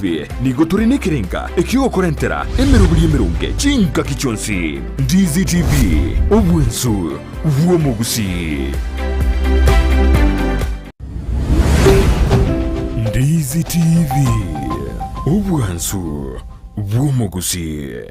TV, nigo tore nekerenga ekiogokorentera emeroberi emeronge chingaki chionsi. Ndizi TV, obwensu bw'omogusii. Ndizi TV, obwansu bw'omogusii.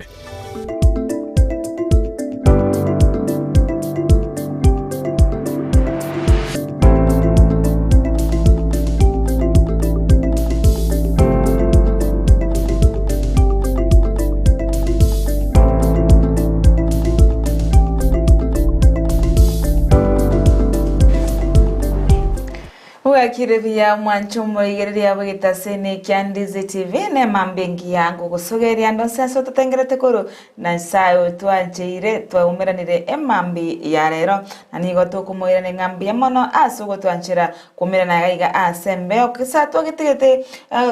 Bwakire buya mwanche omoigereria bw'egetaseni ekia Ndizi TV nemambia engiya ngogosogeria ande onsi ase ototengerete korwa na Nyasae otwancheire twaumeranire emambi ya rero na nigo tokomoirania ng'a mbuya mono ase ogotwanchera koumerana iga iga ase embeo gesa twagetigete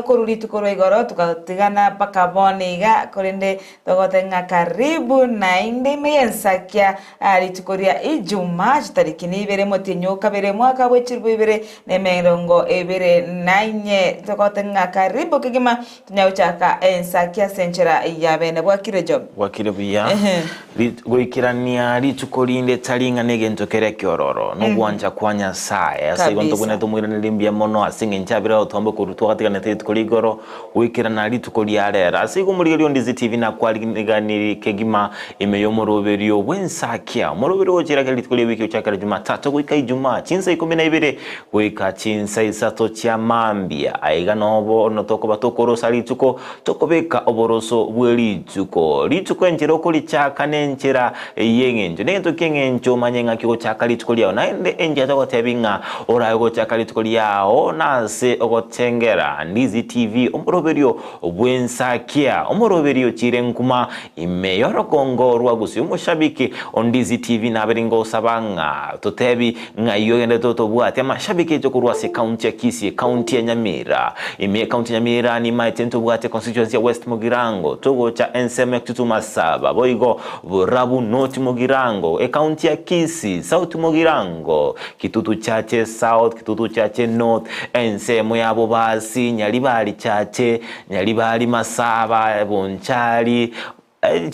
korwa rituko rwa igoro togatigana mpaka bono iga korende togoteba ng'a karibu naende ime y'ensakia Rituko ria Ijuma, chitariki nibere omotienyi o kabere omwaka bwe chilifu ibere na emerongo ebere na inye, togote ng'a karibu kegima tonya gochaka ensaki ase enchera ya bene. Bwakire Job? Bwakire buya. Ehe. Ri- Goikerania rituko rinde tari ng'a negento kere ekiororo, nogwancha kwa Nyasae. Ase igo Kabisa. ntobwenerete omoiranerie mbuya mono ase eng'encho abere agotomba korwa twagatiganete rituko ria igoro, Goikerana rituko ria rero. Ase igo omorigereria o Ndizi TV nakwariganirie kegima ime y'omoroberio bw'ensakia. Omoroberio ogochera kera rituko ri'ewiki gochakera Jumatatu goika Ijumaa chinsa ikomi na ibere goika chinsa isato chia mambia. Aiga nobo tokoba tokorosa rituko tokobeka oboroso bwe rituko. Rituko enchera okorichaka nenchera y'eng'encho. Negento ki'eng'encho omanye ng'aki ogochaka rituko riao. Naende enchera togotebi ng'a orae gochaka rituko riao nase ogotengera Ndizi TV omoroberio bw'ensakia, omoroberio chire nkuma ime y'orogongo rwa Gusii. Omoshabiki o Ndizi TV nabere ngosaba ng'a totebi ng'ai ogenderete otobwate amashabiki aito korwa ase ekaunti ya Kisii, ekaunti ya Nyamira. Ime y'ekaunti ya Nyamira nimaete ntobwate constituency ya West Mugirango, togocha ensemo ya Kitutu Masaba, boigo Borabu North Mugirango, ekaunti ya Kisii, South Mugirango, Kitutu Chache South, Kitutu Chache North, ensemo ya Bobasi, Nyaribari Chache, Nyaribari Masaba, Bonchari,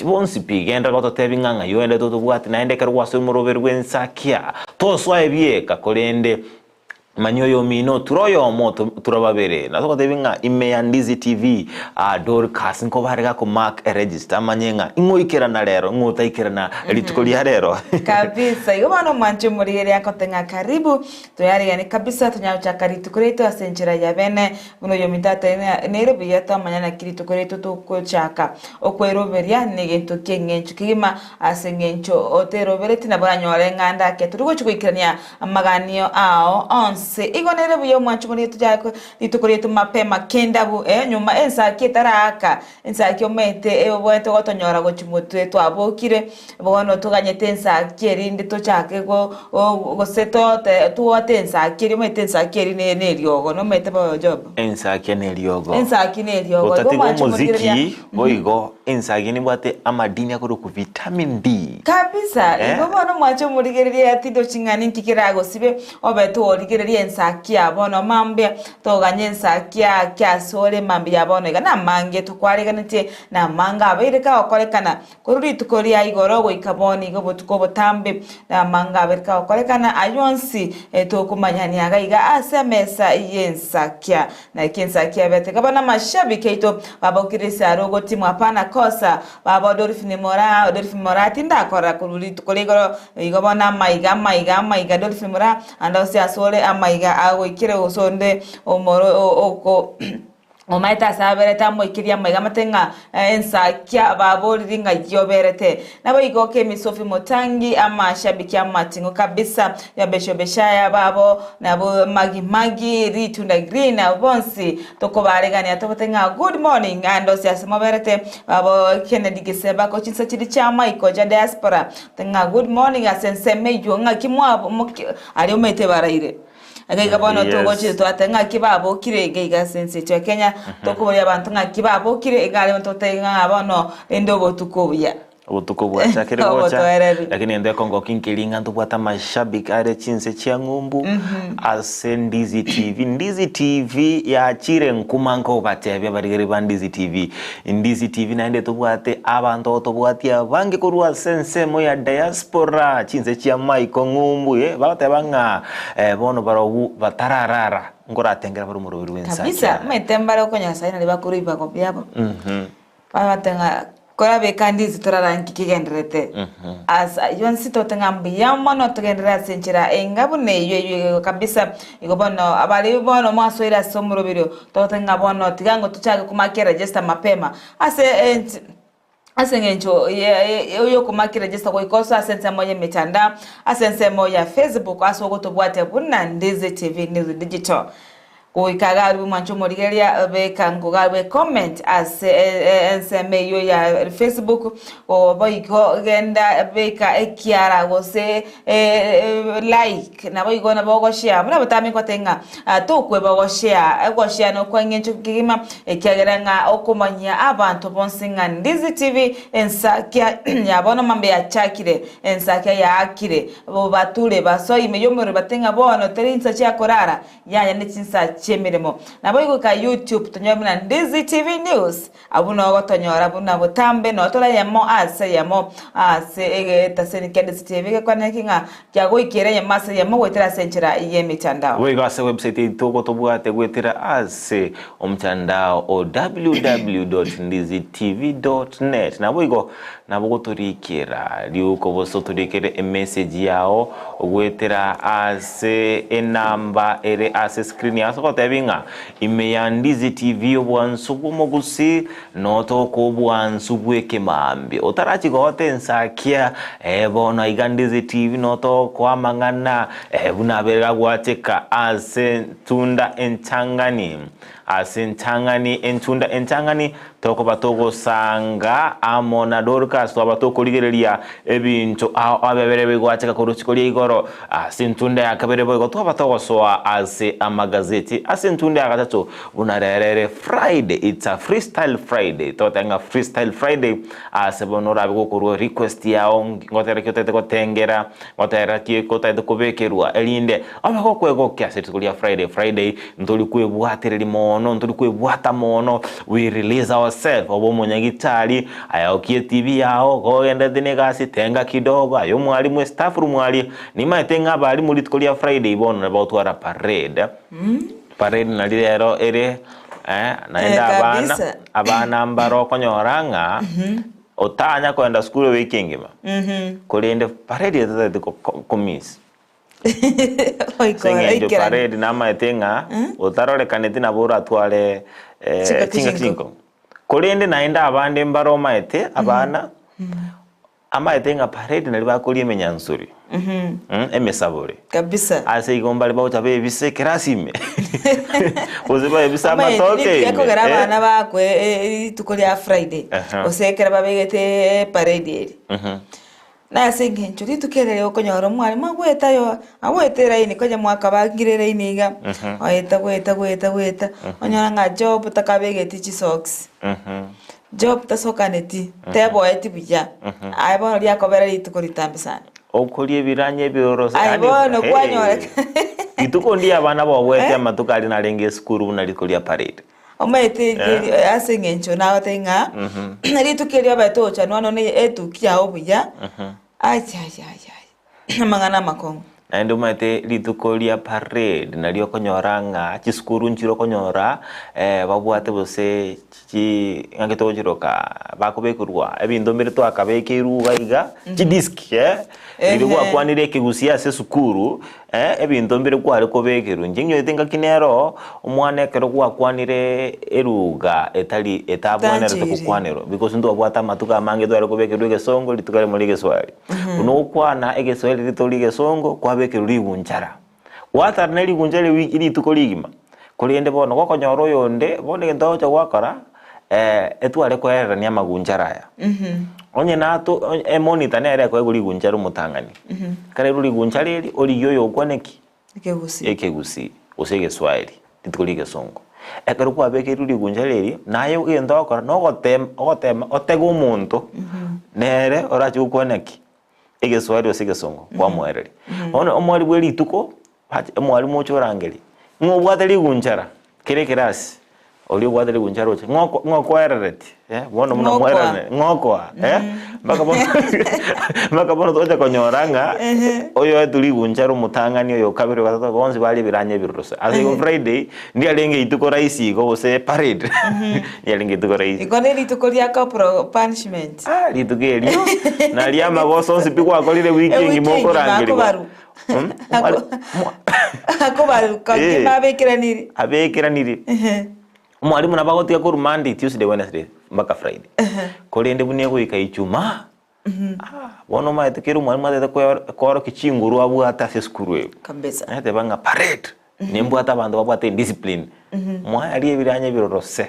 bonsi pi genda gototebi ng'a ng'ai oendete otobwati naende ekero gwasoire omoroberi bw'ensakia tosoe bieka korende manya oyomino oture oyomo oture babere nabo togotebi ng'a ime ya Ndizi TV ah, Dorcas nkobare gako mark eregister amanye ng'a ing'oikerana rero ng'o otaikerana rituko ria rero Kabisa igo bono omwanche omorigereria akote ng'a karibu toyaregane kabisa tonyare gochaka rituko riaito ase enchera ya bene Buna oyominto atebire ng'a nere buya twamanya naki rituko riaito togochaka okweroberia negento ki'engencho kegima, ase engencho oterobereti nabo oranyore ng'a ndake tori gochia goikerania amaganio ao onsi. Igo nere buya omwancho moria tochake rituko riaito mapema kende abwo eh nyuma ensaki etaraaka, ensaki omanyete ebwenerete gotonyora gochia motwe twabokire, Bono toganyete ensaki erinde tochake go o gose tote twote ensaki eria omanyete ensaki eria ne neriogo nomanyete bono Job? Ensaki neriogo. Ensaki neriogo. Igo Gotatiga mwanche omoziki morigereria boigo ensaki nebwate amadini akorokwa vitamin D. Kabisa, Eh? igo bono mwanche omorigereria tindi oching'ani nki keragosibe obe torigereria ensaki ya bono mambia toganye ensaki ake asore mambia ya bono iga namange tokwareganetie namange abeire kagokorekana Korwa rituko ria igoro goika bono iga obotuko obotambe, na amanga abere kagokorekana, ayio onsi tokomanyania iga iga ase emesa y'ensakia. Naki ensakia ebete gabana amashabiki aito babokire ase ogotimwa hapana kosa baba Dolphin Moraa Dolphin Moraa tindakora korwa rituko ria igoro igo bono amaiga amaiga amaiga Dolphin Moraa ande onsi asore amaiga agoikire gose onde omoro oko Omaete ase aberete amoikerie amaiga amate ng'a ensakia baboriri ng'ai oberete. Naboigo Kemi Sophie Mutangi amashabiki amating'u kabisa ya Besho Beshaya babo nabo Magi Magi Ritunda Green abo bonsi tokobaregania tobote ng'a good morning ande onsi ase moberete babo Kennedy Gisebako chinsa chiri chia Michael ja diaspora ng'a good morning ase ensemo eywo ng'aki mwabo aria omaete baraire. Iga iga bono Yes. togochire twateba ng'aki babokire iga iga ase ense yaito ya Kenya, tokoboria abanto ng'aki babokire, iga aria totebe ng'a bono rende obotuko obuya. Obotuko bwachakire gocha Obotoereru. lakini endo ekongoki nkeri ng'a ntobwate amashabiki are chinse chia ng'umbu ase Ndizi TV. Ndizi TV yachire nkuma nkobatebia abarigeri ba Ndizi TV. Ndizi TV naende tobwate abanto tobwati abange korwa ase ensemo ya diaspora chinse chia maiko ng'umbu eh, bagoteba ng'a eh, bono barobwo batararara nkoratengera bare omoroberi bw'ensakia. Kabisa, omanyete mbare okonyora sayi naria bakorwa ebibago biabo. Babate ng'a korabeka ndizi torara nki kegendererete. Ase ayio onsi tote ng'a mbuya mono togenderere ase enchera enga buna eyio eyio eyio kabisa. Igo bono abariri bono mwasoire ase omoroberio, tote ng'a bono tiga ngo tochake komaka eregister mapema ase ench ase eng'encho yokomaka eregister goika osoe ase ensemo y'emetandao, ase ensemo ya Facebook ase ogotobwatia buna Ndizi TV News Digital. Goika iga arue mwanche omorigereria, beka ngoga arue comment ase ensemo eyio ya Facebook, boigo genda beka ekiara gose like naboigo nabo ogoshare buna botambe ngote ng'a tokweba goshare, ogoshare nokwa eng'encho kegima ekiagera ng'a okomanyia abanto bonsi ng'a Ndizi TV ensakia ya bono mambia yachakire, ensakia yaakire, bature basoe ime y'omorero bate ng'a bono teri insa chiakorara. Yaya ne chinsa chi'emeremo. Naboigo goika YouTube tonyore buna Ndizi TV News. Abwo noo gotonyora buna botambe noo tore eyemo ase eyemo ase egetaseni kia Ndizi TV gekwane ki ng'a kiagoikera eyemo ase eyemo goetera ase enchera y'emetandao. Boigo ase website yaito gotobwate goetera ase omtandao o www.ndizitv.net. Naboigo Nabo gotorikera riuko gose otorikere emessage yao goetera ase enamba ere ase screen yao ase ogotebi ng'a ime ya Ndizi TV obwansu bw'omogusii notoka obwansu bw'ekemambia. Otarachi goota ensakia eh bono aiga Ndizi TV notokoa amang'ana eh buna abere agwacheka ase entunda entang'ani. Ase entang'ani entunda entang'ani Tokoba togosanga amo na Dorcas twaba tokorigereria ebinto ao abebere bigwacheka korwa isiko ria igoro. Ase entunda ya kabere boigo twaba togosoa ase amagazeti. Ase entunda ya gatato buna rero ere Friday, it's a freestyle Friday. Togoteba ng'a freestyle Friday ase bono orabe gokorwa request yao ngotera ki otagete gotengera, ngotera ki otagete kobekerwa erinde obe gokwegokia ase rituko ria Friday. Friday ntori kwebwatereria mono, ntori kwebwata mono, we release ourselves, obe omonyagitari, aye okie etibi yao, kogenderete na egasi, tenga kidogo, aye omwalimu estaff room aria, nimaete ng'a abalimu rituko ria Friday bono nabagotwara parade, parade nari rero ere eh, naende Eh, abana, kabisa. abana mbare okonyora ng'a otanya kogenda sukuru ewiki engima, korende parade etotagete ko- ko- komiss. Ase eng'encho parade namaete ng'a otarorekaneti nabo oratware Chingaki chingaki chinko. chinko. Korende naende abande mbare omaete abana, amaete ng'a parade naria bakoria emenyansori, emesabore. Kabisa. Ase igo mbare bagocha baebise ekerasi ime, gose baebise Omanyete amatoke ninki ime, gekogera eh. abana bakwe rituko ria Friday, Aha. gose ekero babegete parade eria. Na ase engencho rituko eri okonyora omwalimu agwete aye agwete eraini konya mwakabangire eraini iga, oeta goeta goeta goeta, onyora ng'a job takabegeti chisocks, job tasokaneti, teboeti buya, aye bono riakobera rituko ritambe sana. Okoria ebiranya ebiororo Aye yaani bono hey. kwanyora Rituko ndiya abana bobwete amatuko aria narenge esukuru buna rituko ria parade. Omanyete eri ase eng'encho nagotebia ng'a rituko erio obaete ogochanwa nonya na etuki yao buya, achachachacha amang'ana amakong'u. Naende omanyete rituko ria parade nario okonyora ng'a chisukuru nchire okonyora babwate gose chi ng'aki togochiroka bakobekerwa ebinto mbire twakabekeirwe iga iga, chidisk eh, riria gwakwanire ekegusii ase esukuru. Ebinto mbire kware kobekerwa. Inche nyoete engaki nero, omwana ekero gwakwanire eruga etari etabwenerete Tancheiri. gokwanerwa because ntwabwate amatuko amange tware kobekerwa egesongo rituko erimo ria egeswahili. Buna ogokwana egeswahili rituko ria egesongo kwabekerwa rigunchara. Gwatara ne rigunchara ewiki rituko rigima, korende bono gokonyora oyonde, bono egento agocha gwakora, etware koererania amagunchara aya. Onye nato onye emonitor nere ekoegwa rigunchara omotang'ani, ekero airwe rigunchara erio, origie oyokwane ki? Ekegusii. Ekegusii, gose egeswahili, rituko ria egesongo. Ekero kwabekeirwe rigunchara erio, naye egento ogokora nogotema ogotema otege omonto. Nere orache gokwana ki? Egeswahili gose egesongo, kwamoereria. Bono omwari bwe rituko, bache omwarimu oche orangerie, ng'a obwate rigunchara kera ekerasi, oria obwate rigunchara oche, ng'a oko ng'a okoerereti eh, bono buna Ng'okoa. mwererane, ng'okoa eh, mpaka bono mpaka bono togocha konyora ng'a oyoetwe rigunchara omotang'ani, oyo okabere, oyo ogatato, bonsi baria ebiranya ebirurusa. Ase igo Friday, ndiarenge rituko rahisi igo gose parade, ndiarenge rituko rahisi. Igo ne rituko ria corporal punishment. Ah, rituko erio nario amagoso onsi pi gwakorire wiki Ewiki engima engima okorangerigwa. akobarwa. Mm, Ako- Akobarwa Eh. kagima abekeraniri. abekeraniri omwalimu nabo agotiga korwa Monday, Tuesday, Wednesday mpaka Friday. Korende buna egoika Ijumaa, ah, bono omanyete kera omwalimu atagete koe- koorokia chinguru abwate ase esukuru eye. Kabisa. Nateba ng'a parade, nimbwate abanto babwate ediscipline, mwaria ebiranya ebiroro se.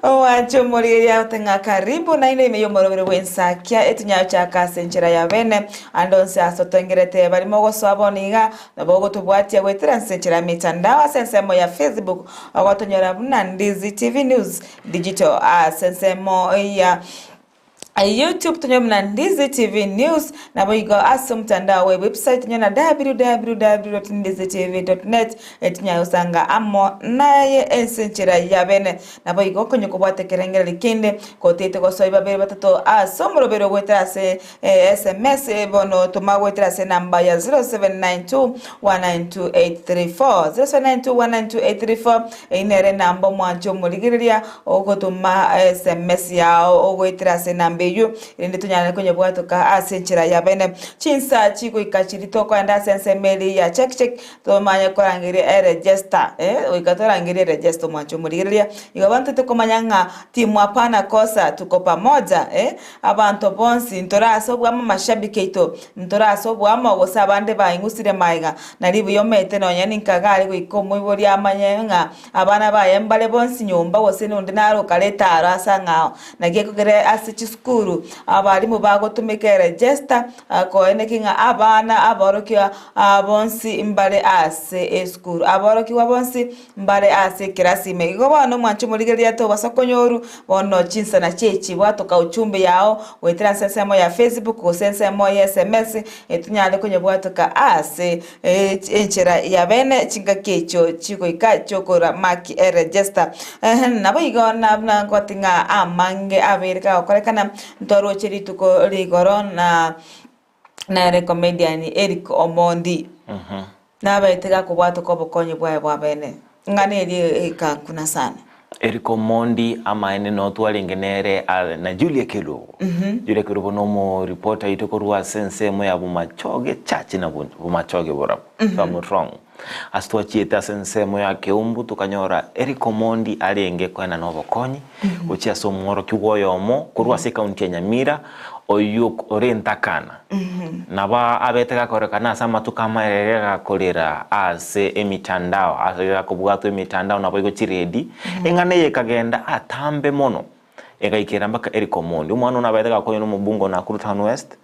Omwanche omorigereria agote ng'a karibu naende ime y'omorobere bw'ensakia etinyagochaka ase enchera ya bene ande onsi ase otongerete barimo ogosoa bono iga nabo ogotobwatia goetera ase enchera ya mitandao ase ensemo ya Facebook ogotonyora buna Ndizi TV News Digital ase ensemo ya YouTube tonyore buna Ndizi TV News, naboigo ase omotandao we website tonyore na www.ndizitv.net etinyare gosanga amo naye ase enchera ya bene. Naboigo okonye kobwata ekerengererio kende gotete gosoa babere batato ase omoroberi ogoetera ase SMS bono toma goetera ase enamba ya 0792192834 0792192834 Eyio nere enamba omwanche omorigereria ogotoma SMS yao ogoetera ase enamba eyio, erinde tonyare konyebwatoka ase enchera ya bene. Chinsa chigoika chiria tokoenda ase ensemo eria ya check check tomanye korangeria eregister eh, goika torangerie eregister omwanche omorigereria. Igo abanto tokomanya ng'a timu hapana kosa tuko pamoja eh, abanto bonsi ntore ase oboamo amashabiki aito ntore ase oboamo gose abande baing'usire magega. Nari buya omanyete nonya ninka gare goika omoibori amanye ng'a abana baye mbare bonsi nyomba gose nonde nare okareta aro ase ang'ao. Naki ekogera ase chisukuru abalimu bagotumeka eregister koeneki ng'a abana aborokigwa bonsi mbare ase esukuru. Aborokigwa bonsi mbare ase ekerasi ime. Igo bono omwanche omorigereria tobasa konyoru bono chinsana chiechi bwatoka ujumbe yao goetera ase ensemo ya Facebook gose ensemo ya SMS etonyare konyebwatoka ase enchera ya bene chingaki echio chigoika chiokora mark eregister. Eeh naboigo buna ngoti ng'a amange abeire kagokorekana ntwaroche rituko rigoro na nere comedian Eric Omondi. Nabaete gakobwatoka obokonyi bwaye bwa bene, ng'a neria ekankuna sana. Eric Omondi amaene noo twarenge nere are na Julia Kerubo. Julia Kerubo no omo reporter oito korwa ase ensemo ya Bomachoge Church na Bomachoge Borabu if I'm not wrong. Ase twachiete ase ensemo ya Keumbu tokanyora Eric Omondi arenge koenana obokonyi gochia ase omworokigwa oyomo korwa ase ecounty ya Nyamira oyio ore entakana. Nabo abete gakorekana ase amatuko amarere gakorera ase emitandao, ase gakobwatwa emitandao naboigo chiredi, eng'ana eye ekagenda atambe mono, egaikera mpaka Eric Omondi. Omwana one abete gakonywa na omobunge o Nakuru Town West,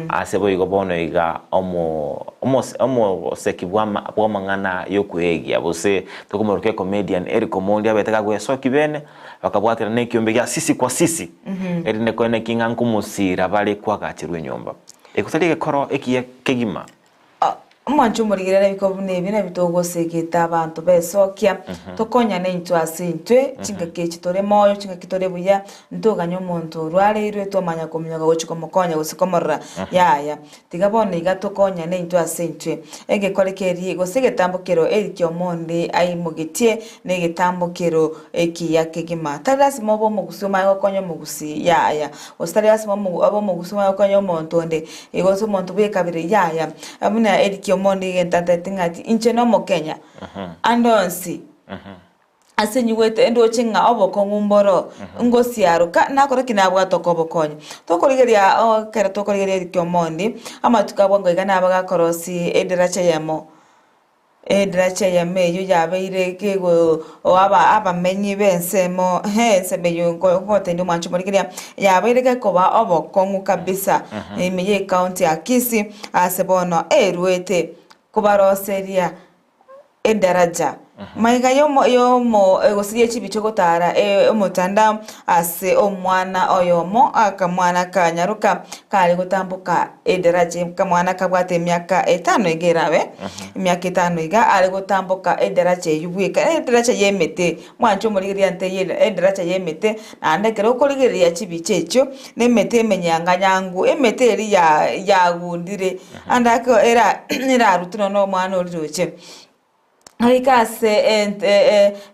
ase boigo bono iga omo omose omoseki bwama bw'amang'ana y'okoegia gose tokomoroka ecomedian Eric Omondi abete gagwesokia bene, bakabwaterana na ekiombe gia sisi kwa sisi, erinde koeneki ng'a nkomosiira bare kwagacherwa enyomba. Eko tari egekoro ekiya kegima. Omwancho omorigereria ebiko buna ebi nabio togosegeta abanto besokia, tokonyane intwe ase intwe, chingaki echi tore moyo, chingaki tore buya, ntoganye omonto orwareirwe twamanya kominyoka gochia komokonya gose komorora, yaya. Tiga bono iga tokonyane intwe ase intwe. Egekore keria gose egetambo kero erikia omonde aimogetie negetambo kero ekiya kegima. Tari lasima obe omogusi omanye gokonya omogusi, yaya. Gose tari lasima obe omogusi omanye gokonya omonto onde, gose omonto bw'ekabira, yaya. Buna erikia omonde egento antaete ng'a inche nomokenya, ande onsi. Ase nyigwete ndoche ng'a obokong'u mboro ngosiaroka, nakora ki nabwate okobokonya. Tokorigereria ekero tokorigereria Eric Omondi, amatuko abwo ngoiga nabo gakorosia edaracha eyemo, edaracha eyemo eywo yabeire kego aba abamenyi b'ensemo ensemo eywo ngotebi omwancho morigereria, yabeire gekoba obokong'u kabisa ime ye ecounty ya Kisii, ase bono erwete kobaroseria edaraja. Magega y'omo y'omo gose ye chibicha ogotara omotandao ase omwana oyomo akamwana kanyaroka kare gotamboka edaraja akamwana kabwate emiaka etano iga erabe emiaka etano iga are gotamboka edaraja eywo bweka edaraja ya emete mwanche omorigereria nte ye edaraja ya emete naende ekero okorigereria chibicha echio na emete emenyanganyangu emete eria ya yagundire ande ake era erarutwe nonya na omwana oria roche. Agaika ase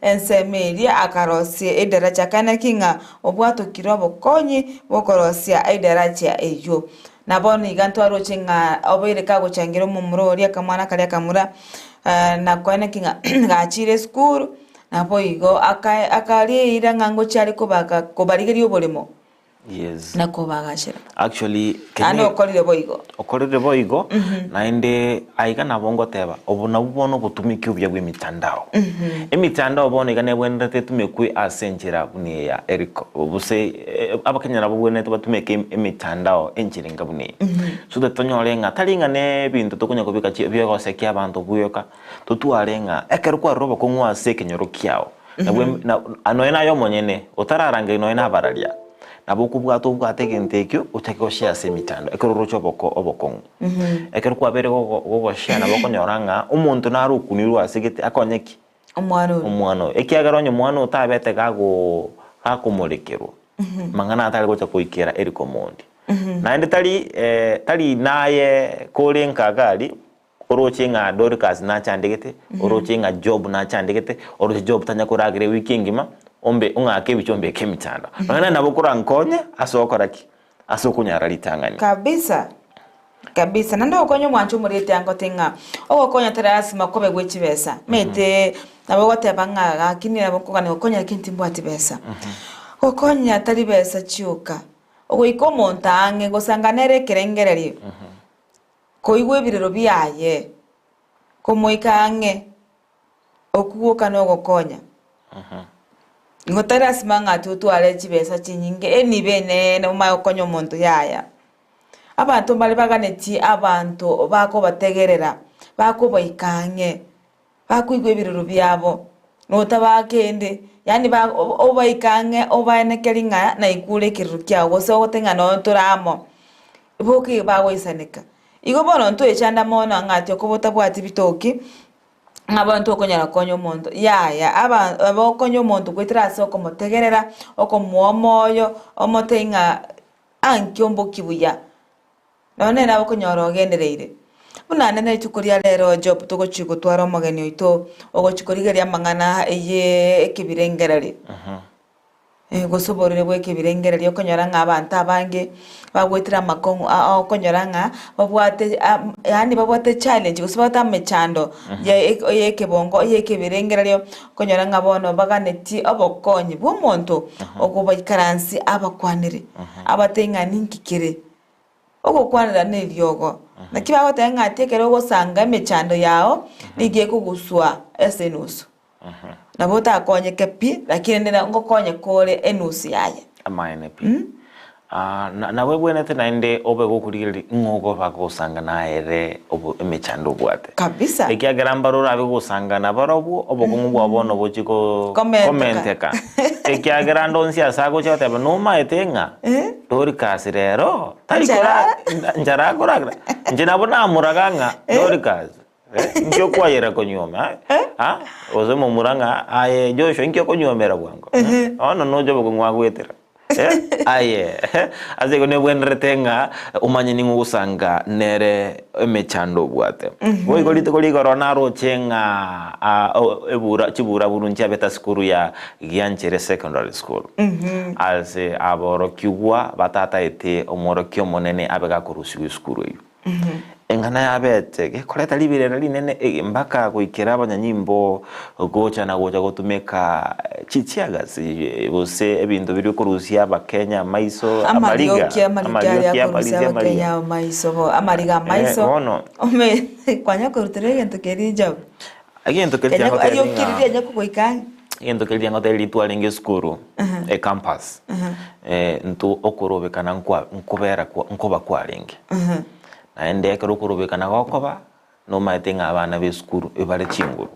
ensemo eria, akarosia edaracha, akanaki ng'a obwatokire obokonyi bw'okorosia edaracha eyio. Na bono iga ntwaroche ng'a obeire kagochangera omomura oria akamwana karia akamura, na koeneki ng'a gachire esukuru, naboigo akaria eira ng'a ngochia are kobaga kobarigeria oboremo. Yes. Na kobagachera. Actually, Naende okorire boigo. Okorire boigo, naende aiga nabo ngoteba, obo nabwo bono obotumiki obuya bwa emitandao. Emitandao bono iga nebwenerete etumekwe ase enchera buna eya eriko gose abakenya nabo babwenerete batumeke emitandao enchera enga buna eye. So that tonyore ng'a tari ng'a na ebinto tokonya kobeka chi biogosekia abanto bweka, totware ng'a ekero kwarure obokong'u ase ekenyoro kiao, Nabwo em- na nonya naye omonyene, otararangeria nonya na abararia, nabo okobwata obwate egento ekio, ochake goshare ase emitandao, ekero oroche oboko obokong'u. Ekero kwabeire gogo gogoshare nabo okonyora ng'a omonto nare okunirwe ase gete akonye ki? Omwana oyo. Omwana oyo. Ekiagera onye omwana oyo tabete gagoo gakomorekerwa, mang'ana atare gocha goikera erikomondi. Naende tari tari naye kore nka iga aria, Oroche ng'a Dorcas nachandegete, oroche ng'a Job nachandegete, oroche Job tanya koragera ewiki engima, ombe ong'ake ebichwa ombeke emechando. Nonya naye nabo korankonye ase ogokora ki? Ase okonyara ritang'ani. Kabisa, kabisa. Naende ogokonya omwancho omorete angote ng'a ogokonya tari lasima kobe gwe chibesa. Omanyete nabo ogoteba ng'a gaki nabo nkogania gokonya lakini timbwati besa. Gokonya tari besa chioka, ogoika omonto ang'e gosanga nere ekerengererio. Koigwa ebirero biaye, komoika ang'e, okwoka nogokonya. Igo tari lasima ng'a totware chibesa chinyinge, enibo eneene omanye gokonya omonto yaya. Abanto mbare baganetie abanto bakobategerera, bakobaika ang'e, bakoigwa ebirero biabo, notabaa kende, yaani ba obaike ang'e obaenekeri ng'a naigure ekerero kiago gose ogote ng'a nonye tore amo, boka bagoisaneka. Igo bono ntoechanda mono ng'a ati okoba otabwati bitoki, ng'a bono tokonyara konya omonto, yaya aba okonya omonto goetera ase okomotegerera, okomoa omoyo, omotebie ng'a ankio mboki buya. Nonya nere nabo okonyora ogendereire. Buna nene rituko ria rero Job togochia gotwara omogeni oito ogochia korigereria amang'ana eye ekebirengererio. Gose oborwaire bwa ekebirengererio okonyora ng'a abanto abange bagoetera amakong'u ao okonyora ng'a babwate yaani babwate challenge gose babwate amechando ya ekebongo ya ekebirengererio okonyora ng'a bono baganetie obokonyi bwa omonto okobaikaransia abakwanere abatebie ng'a ninki kere. Ogokwanera neriogo. Naki bagoteba ng'a ati ekero ogosanga emechando yao, nigo ekoguswa ase enusu. Nabo otakonyeke pi, lakini rende ngokonyeka ore enusu yaye. Amaene pi. Ah, na- nabo ebwenerete naende obe gokorigereria ng'a okoba gosanga naere obo emechando obwate. Kabisa. Ekiagera mbare orabe gosanga nabarobwo, obokong'u bwabo bono bochie ko- Komenteka. komenteka. Ekiagera ande onsi ase agochia goteba nomaete ng'a Dorcas rero tari Nchara. kora nchara akoragera. Inche nabo namoraga ng'a Dorcas eh, inki okwayera konyuoma eh? Ah, gose momura ng'a aye Joshua inki okonyuomera bwango? Bono noche obokong'u agoetera. Eh, aye ase igo nebwenerete ng'a omanye ning'o ogosanga nere emechando obwate. Boigo rituko rigoro naroche ng'a ah, o- ebura chibura buru nchiabete ase sukuru ya Gianchere Secondary School. Ase aborokigwa batataete omworokia omonene abe gakorusigwa esukuru eyio. Eng'ana yabete gekoreta riberera rinene mpaka goikera abanyanyimbo gocha na gocha gotumeka chiteargas gose ebinto biria bikorusia abakenya amaiso, amariga, Amarioki amarioki aria amarioki akorusia amarisia abakenya amariga. amaiso bo amariga amaiso Bono ome kwanya korutera egento keria job. Egento keria Kenya kiangotebia erioki ng'a riria kogoika ang'e. Egento keria ngotebia riria twarenge esukuru, ecampus, intwe okorobekana nkwa nkobera kwa nkoba kwarenge. Naende ekero okorobekana gokoba, nomaete ng'a abana ba esukuru ebare chinguru.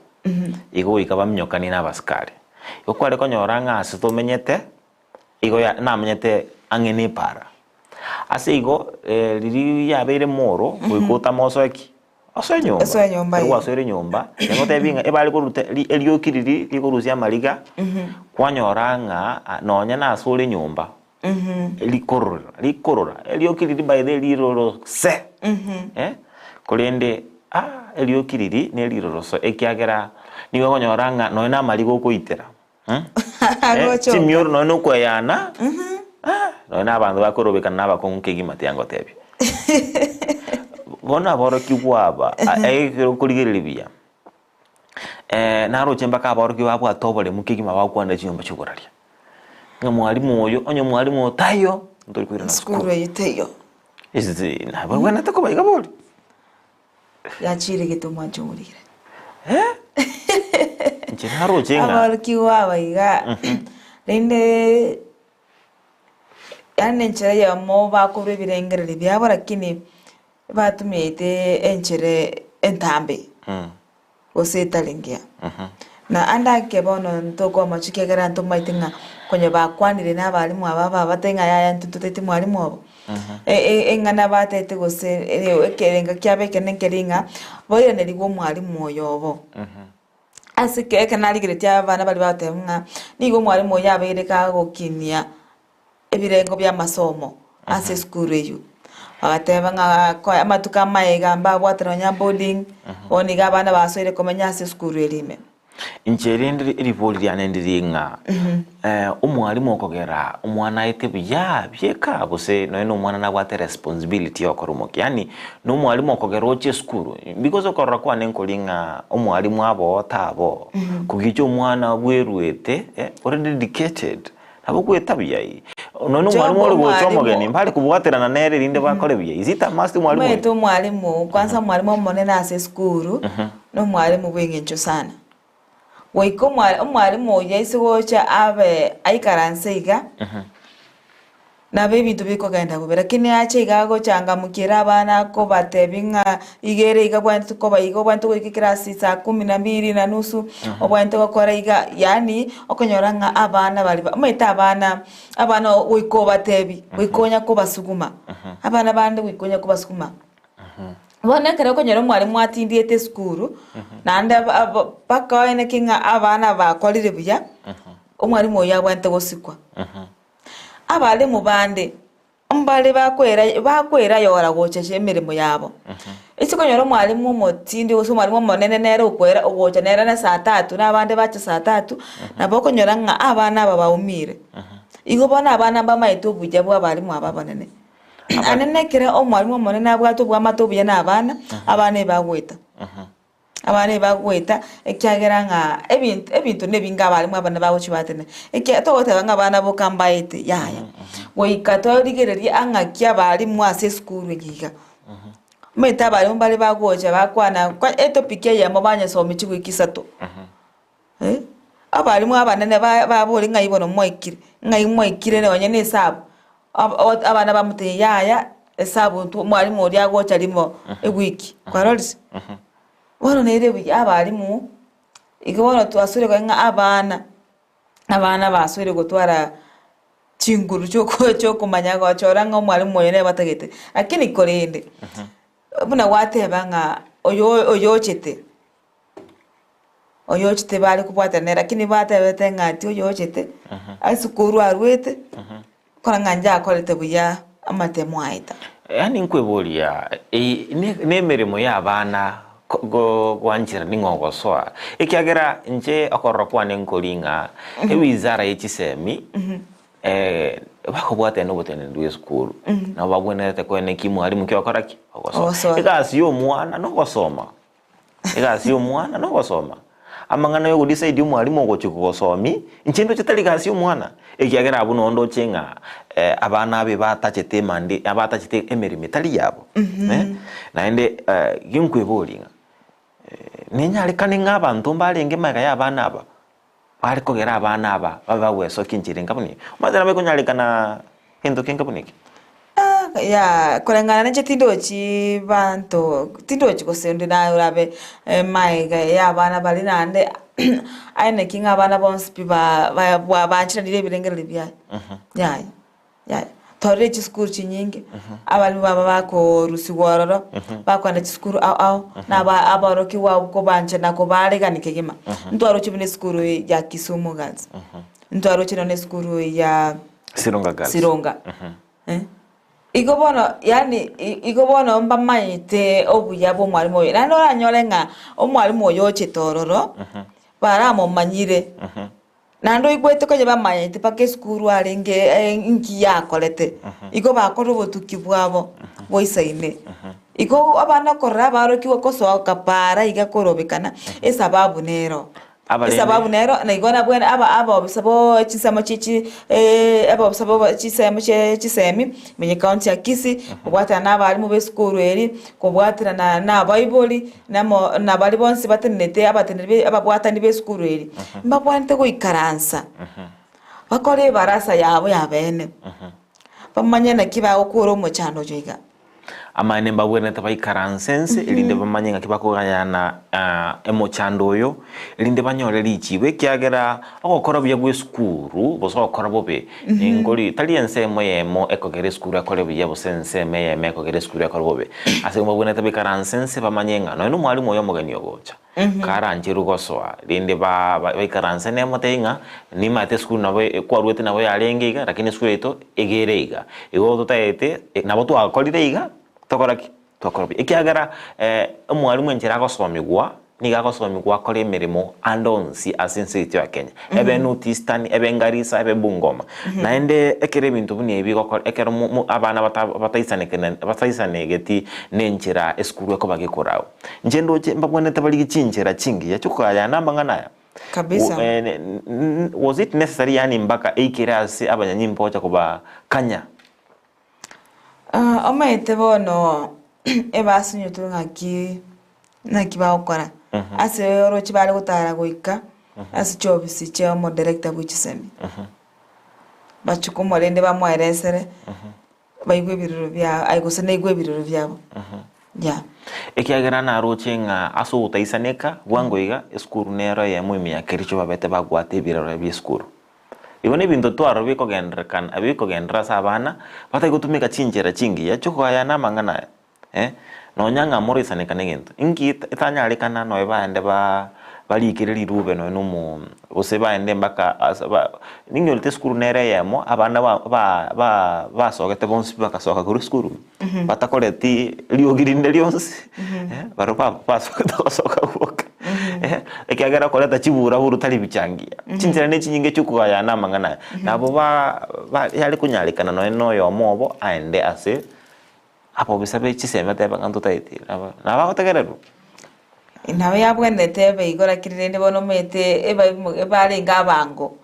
Igo goika baminyokanie na abasikari. Igo kware konyora ng'a ase tomenyete, igo ya namenyete ang'e na epara. Ase igo riria yabeire moro, goika otame osoe ki? Osoe nyomba. Osoe nyomba, Ekero eh. gwasoire nyomba, nagotebia ng'a ebare koruta ri erioki riria rikorusia amariga, kwanyora ng'a nonya nase ore nyomba, rikorora rikorora, erioki riria by the way riroro se, eh, korende ah erioki riria neriroro se ekiagera nigo okonyora ng'a nonya na amariga okoitera Agochoka. chimioro nonya na okoeyana, ah, nonya na abanto bakorobekana na abakong'u kegima tiangotebia. Bono aborokigwa aba, ekero okorigereria buya, naroche mpaka aborokigwa babwate oboremu kegima bagokwanera chinyomba chiokoraria, ng'a mwalimu oyo, onye mwalimu oyo taiyo, ntori koirana Sukuru sukuru. eyio teiyo. Nabagwenerete koba iga bori. Yachire gete omwancho omorigire. Inche naroche ng'a Aborokigwa aba iga, rende yaani enchera eyemo bakorwa ebirengererio biabo lakini batumiete enchera entambe gose etari engiya. Na ande ake bono ntokoa amache ekiagera ntomaete ng'a konya bakwanire na abalimu aba babatebie ng'a yaya intwe ntotagete mwalimu obo. Eng'ana batagete gose ekerenga kiabo ekenene nkeri ng'a bairaneriwe omwalimu oyo obo. Ase ekero narigeretie abana baria bagoteba ng'a nigo omwalimu oyo abeire kagokinia ebirengo bi'amasomo ase esukuru eyio. Bagateba ng'a koe amatuko amaega mbabwate nonya boarding, bono iga abana basoire komenya ase esukuru eria ime. Inche rende ribori riane ndiri ng'a omwalimu okogera omwana aete buya bieka gose nonye na omwana nabwate responsibility ya okora omokia yaani na omwalimu okogera oche esukuru because okorora kwane nkori ng'a omwalimu aboo taboo kogicha omwana bweruete ore dedicated Nabo gweta buya ii. Nonya Job omwalimu ore gocha omwalimu. omogeni mbare kobwaterana nere erinde bakore buya. Is it a must omwalimu oyo? Omanyete omwalimu, kwanza omwalimu omonene ase esukuru, na omwalimu bw'eng'encho sana. Goika omwa omwalimu oyio aise gocha abe aikaranse iga, nabo ebinto bikogenda bobe, lakini ache iga agochangamkera abana akobatebia ng'a iga ere iga obwenerete koba iga, obwenerete goika ekerasi saa kumi na mbili na nusu, obwenerete gokora iga, yaani okonyora ng'a abana baria ba omanyete abana, abana goika obatebi, goika onya kobasuguma, abana bande goika onya kobasuguma. Bono ekero okonyora omwalimu atindiete esukuru, naende aba aba mpaka oeneke ng'a abana bakorire buya, omwalimu oyio abwenerete gosikwa. Abalimu bande. Mbare bakwera bakwerayora gocha ase emeremo yabo. Ase okonyora omwalimu omotindi gose omwalimu omonene nere okwera ogocha nere na saa tatu na abande bache saa tatu, nabo okonyora ng'a abana aba baumire. Igo bono abana mbamaete obuya bwa abalimu aba abanene. Naende nekero omwalimu omonene abwate obwamate obuya na abana, abana ebagoeta. Abana ebagoeta, ekiagera ng'a ebinto ebinto nebinge abalimu abane bagochia batene. Ekia togoteba ng'a abana boka mbaete, yaya. Goika torigererie ang'aki abalimu ase esukuru eye iga. Omanyete abalimu mbare bagocha bakwana kwa etopic eyemo banyesomia chiwiki isato. Abalimu abanene ba baboria ng'ai bono mwaikire, ng'ai mwaikire nonye na esabu, abana bamotebia yaya esabu intwe omwalimu oria agocha rimo ewiki, kwarorire? Bono nere buya abalimu, igo bono twasure korora ng'a abana, abana basure gotwara chinguru chioko chiokomanya gochora ng'a omwalimu oyo nere batagete. Lakini korende, buna gwateba ng'a oyo oyochete. Oyochete bare kobwatana nere, lakini batebete ng'a ati oyochete, ase korwa arwete, kora ng'a inche akorete buya amatemo aye ta. Yaani nkweboria, eye ne- nemeremo ya abana ko- go- gwanchera ning'o ogosoa, ekiagera inche okorora kwane nkori ng'a ewizara ye chisemi bakobwatana na oboteneneri bwa esukuru, nabo babwenerete koenekia mwalimu ki ogokora ki? Ogosoma. Ogosoma. Egasi ya omwana nogosoma. Egasi y'omwana nogosoma. Amang'ana y'ogodecide omwalimu ogochia kogosomia, inche ndoche tari gasi y'omwana, ekiagera abwo noo ndoche ng'a abana abe batachete emande abatachete emeremo etari yabo Naende ginkweboria ng'a nenyarekane ng'a abanto mbarenge magega ya abana aba, bare kogera abana aba babe bagwesokia enchera enga buna eye? Omanyete nabo ekonyarekana gento kenge buna eke. Ya, koreng'ana ninche tindochi banto, tindochi gose onde naye orabe maega ya abana baria naende aye naki ng'a abana bonsi pi ba- ba bwa bancheranire ebirengererio biaye, yaya yaya. Twarorire chisukuru chinyinge, abalimu baba bakorusigwa ororo, bakoenda chisukuru ao ao, na aba aborokigwa abwo kobanchana kobaregani kegima. Ntwaroche buna esukuru ya Kisumu Girls, ntwaroche nonye na esukuru ya Sironga Girls. Sironga. Eh. Igo bono yaani igo bono mbamanyete obuya bwa omwalimu oyo. Naende oranyore ng'a omwalimu oyo ochete ororo, baramomanyire, naende oigwete konya bamanyete mpaka esukuru arenge inki yakorete, igo bakora obotuki bwabo boisaine. Igo abana korora abarokigwa kosoka paara iga korobekana, esababu nero. Abarende. Esababu nero na igo nabwene aba abobisa bo chinsemo chie chi abobisa bo chisemo chie chisemi menye county ya Kisii, kobwaterana na abalimu b'esukuru eri, kobwaterana na abaibori, namo na baria bonsi batenenete abateneneri be ababwatani b'esukuru eri, mbabwenerete goikaransa, bakore ebarasa yabo ya beene, bamanye naki bagokora omochando oyo iga. Amaene mbabwenerete baikaranse ense, erinde bamanye ng'aki bakogayana emochando oyo, erinde banyore richibo, ekiagera ogokora buya gw'esukuru gose ogokora bobe ninkori tari ensemo eyemo ekogera esukuru ekore buya gose ensemo eyemo ekogera esukuru ekore bobe. Ase igo mbabwenerete baikaranse ense bamanye ng'a nonye na omwalimu oyo omogeni ogocha, Karancherwe gosoa, rende ba baikaranse nemotebie ng'a nimaete esukuru nabo kwarwete nabo yarenge iga lakini esukuru yaito iga ere iga. Igo totaete nabo twakorire iga tokora ki? Twakora buya. Ekiagera omwalimu enchera agosomigwa, nigo agosomigwa akore emeremo ande onsi ase ense yaito ya Kenya. Ebe North Eastern, ebe Garissa, ebe Bungoma. Naende ekero ebinto buna ebi bigokore ekero mo mo abana bata bataisanekene bataisanegeti na enchera esukuru ekoba gekorau. Inche ndoche mbabwenerete barigie chinchera chingiya chi'okogayana amang'ana aya. Kabisa. Wo- eh, ne- n- was it necessary yaani mpaka eikere ase abanyanyimbo gocha kobakanya? Ah, omanyete bono ebasinyetwe ng'aki naki bagokora ase oroche bare gotara goika ase chiofisi chia omodirector bwe chisemi bachie komorende bamoeresere Baigwe ebirero biao, aye gose naigwe ebirero biabo. Yeah. Ekiagera naroche ng'a ase ogotaisaneka bwango iga, esukuru nero eyemo ime ya Kericho babete bagwate ebirero bi'esukuru. Igo nebinto twarora bikogenderekana bikogenderera ase abana, batari gotumeka chinchera chingiya chi'okogayana amang'ana aya. Eh, nonya ng'a moroisaneka negento, inki etanyarekana nonya baende ba barikere rirube nonya na omo gose baende mpaka ase ba ninyorete esukuru nere eyemo, abana ba ba ba basogete bonsi pi bagasoka korwa esukuru, batakoreti riogi rinde rionsi, barobwo ba basogete gosoka gwoka, ekiagera okoreta chiburaburu tari bichangia. Chinchera ne chinyinge chiokogayana amang'ana aya, nabo ba ba yare konyarekana nonya na oyomo obo aende ase. Abobisa be chisemi bateba ng'a ntotaeti, nabo nabagotegererwa. Nabo yabwenerete ebe igo lakini rende bono omanyete eba ebarenge abango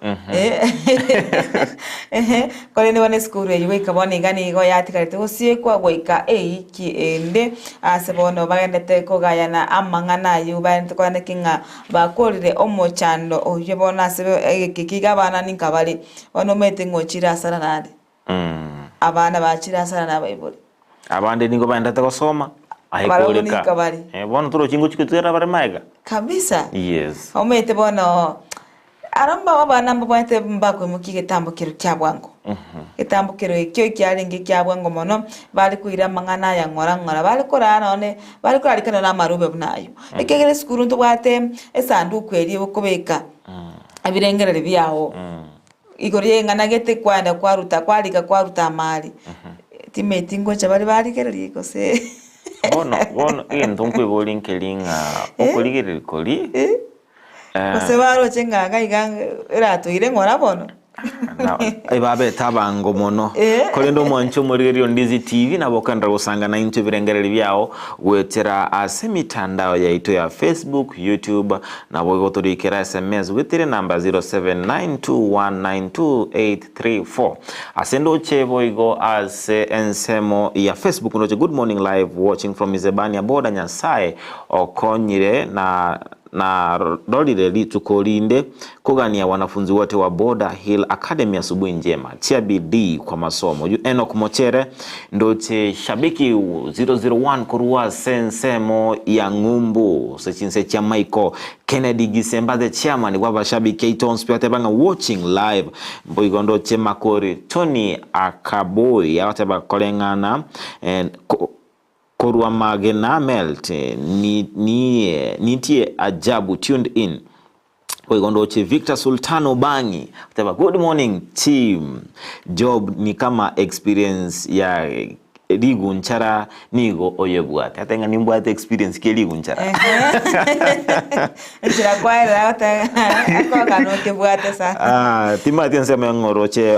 ehe korende bono esukuru eywo goika bono iga nigo yatigarete gosiekwa goika eiki ende ase bono bagenderete kogayana amang'ana aywo bagenderete korenda ki ng'a bakorire omochando oywo bono ase egeki eke iga abana ninka bare bono omanyete ng'a ochire asara nare. Abana bachire asara nabaibori. Abande nigo baendete gosoma, aye Barabwo koreka. ninka bare. Eh, bono torochi ngochi gotwera bare maega. Kabisa. Yes. Omanyete bono aro mba abana mbabwate mbakoimokia egetambo kero kia bwango. Egetambo kero ekio ekiarenge ekia bwango mono, bare koira amang'ana aya ng'ora ng'ora, bare koraa nonye bare korarika nonye na amarube buna aywo. Ekiagera esukuru ntobwate esanduku eria okobeka ebirengererio biago. Igoro y'eng'ana gete kwaenda kwaruta kwarika kwaruta amari, timeti ngocha bare barigererie gose. Bono bono egento nkweboria nkeri ng'a okorigereria koria Gose baroche ng'a iga iga eratoire ng'ora bono. Ebabete abango mono. Korende omwanche omorigereria o Ndizi TV nabo okoenderera gosanga naintwe ebirengererio biao goetera ase emitandao yaito ya Facebook, YouTube, Naboigo torikere sms goetera enamba 0792192834. Ase ndoche boigo ase ensemo ya Facebook ndoche good morning live watching from Isebania border Nyasae okonyire na. Narorire rituko rinde kogania wanafunzi wote wa Border Hill Academy asubuhi njema tia bidii kwa masomo. Yu Enoch Mochere ndoche shabiki 001 korwa ase ensemo ya ng'umbu ase chinse chia Michael Kennedy Gisemba the chairman bwa abashabiki aito onsi pi bateba ng'a watching live mboigo ndoche Makori Tony Akaboi agateba koreng'ana eh, Korwa magena melt nitie ajabu tuned in boigo ndoche Victor Sultan Obangi oteba good morning team job ni kama experience ya rigunchara nigo oyebwate ate ng'a nimbwate experience ki erigunchara Enchera kwaerera agoteba akoba nokebwate sana. Ah, timati ensemo ya ng'oroche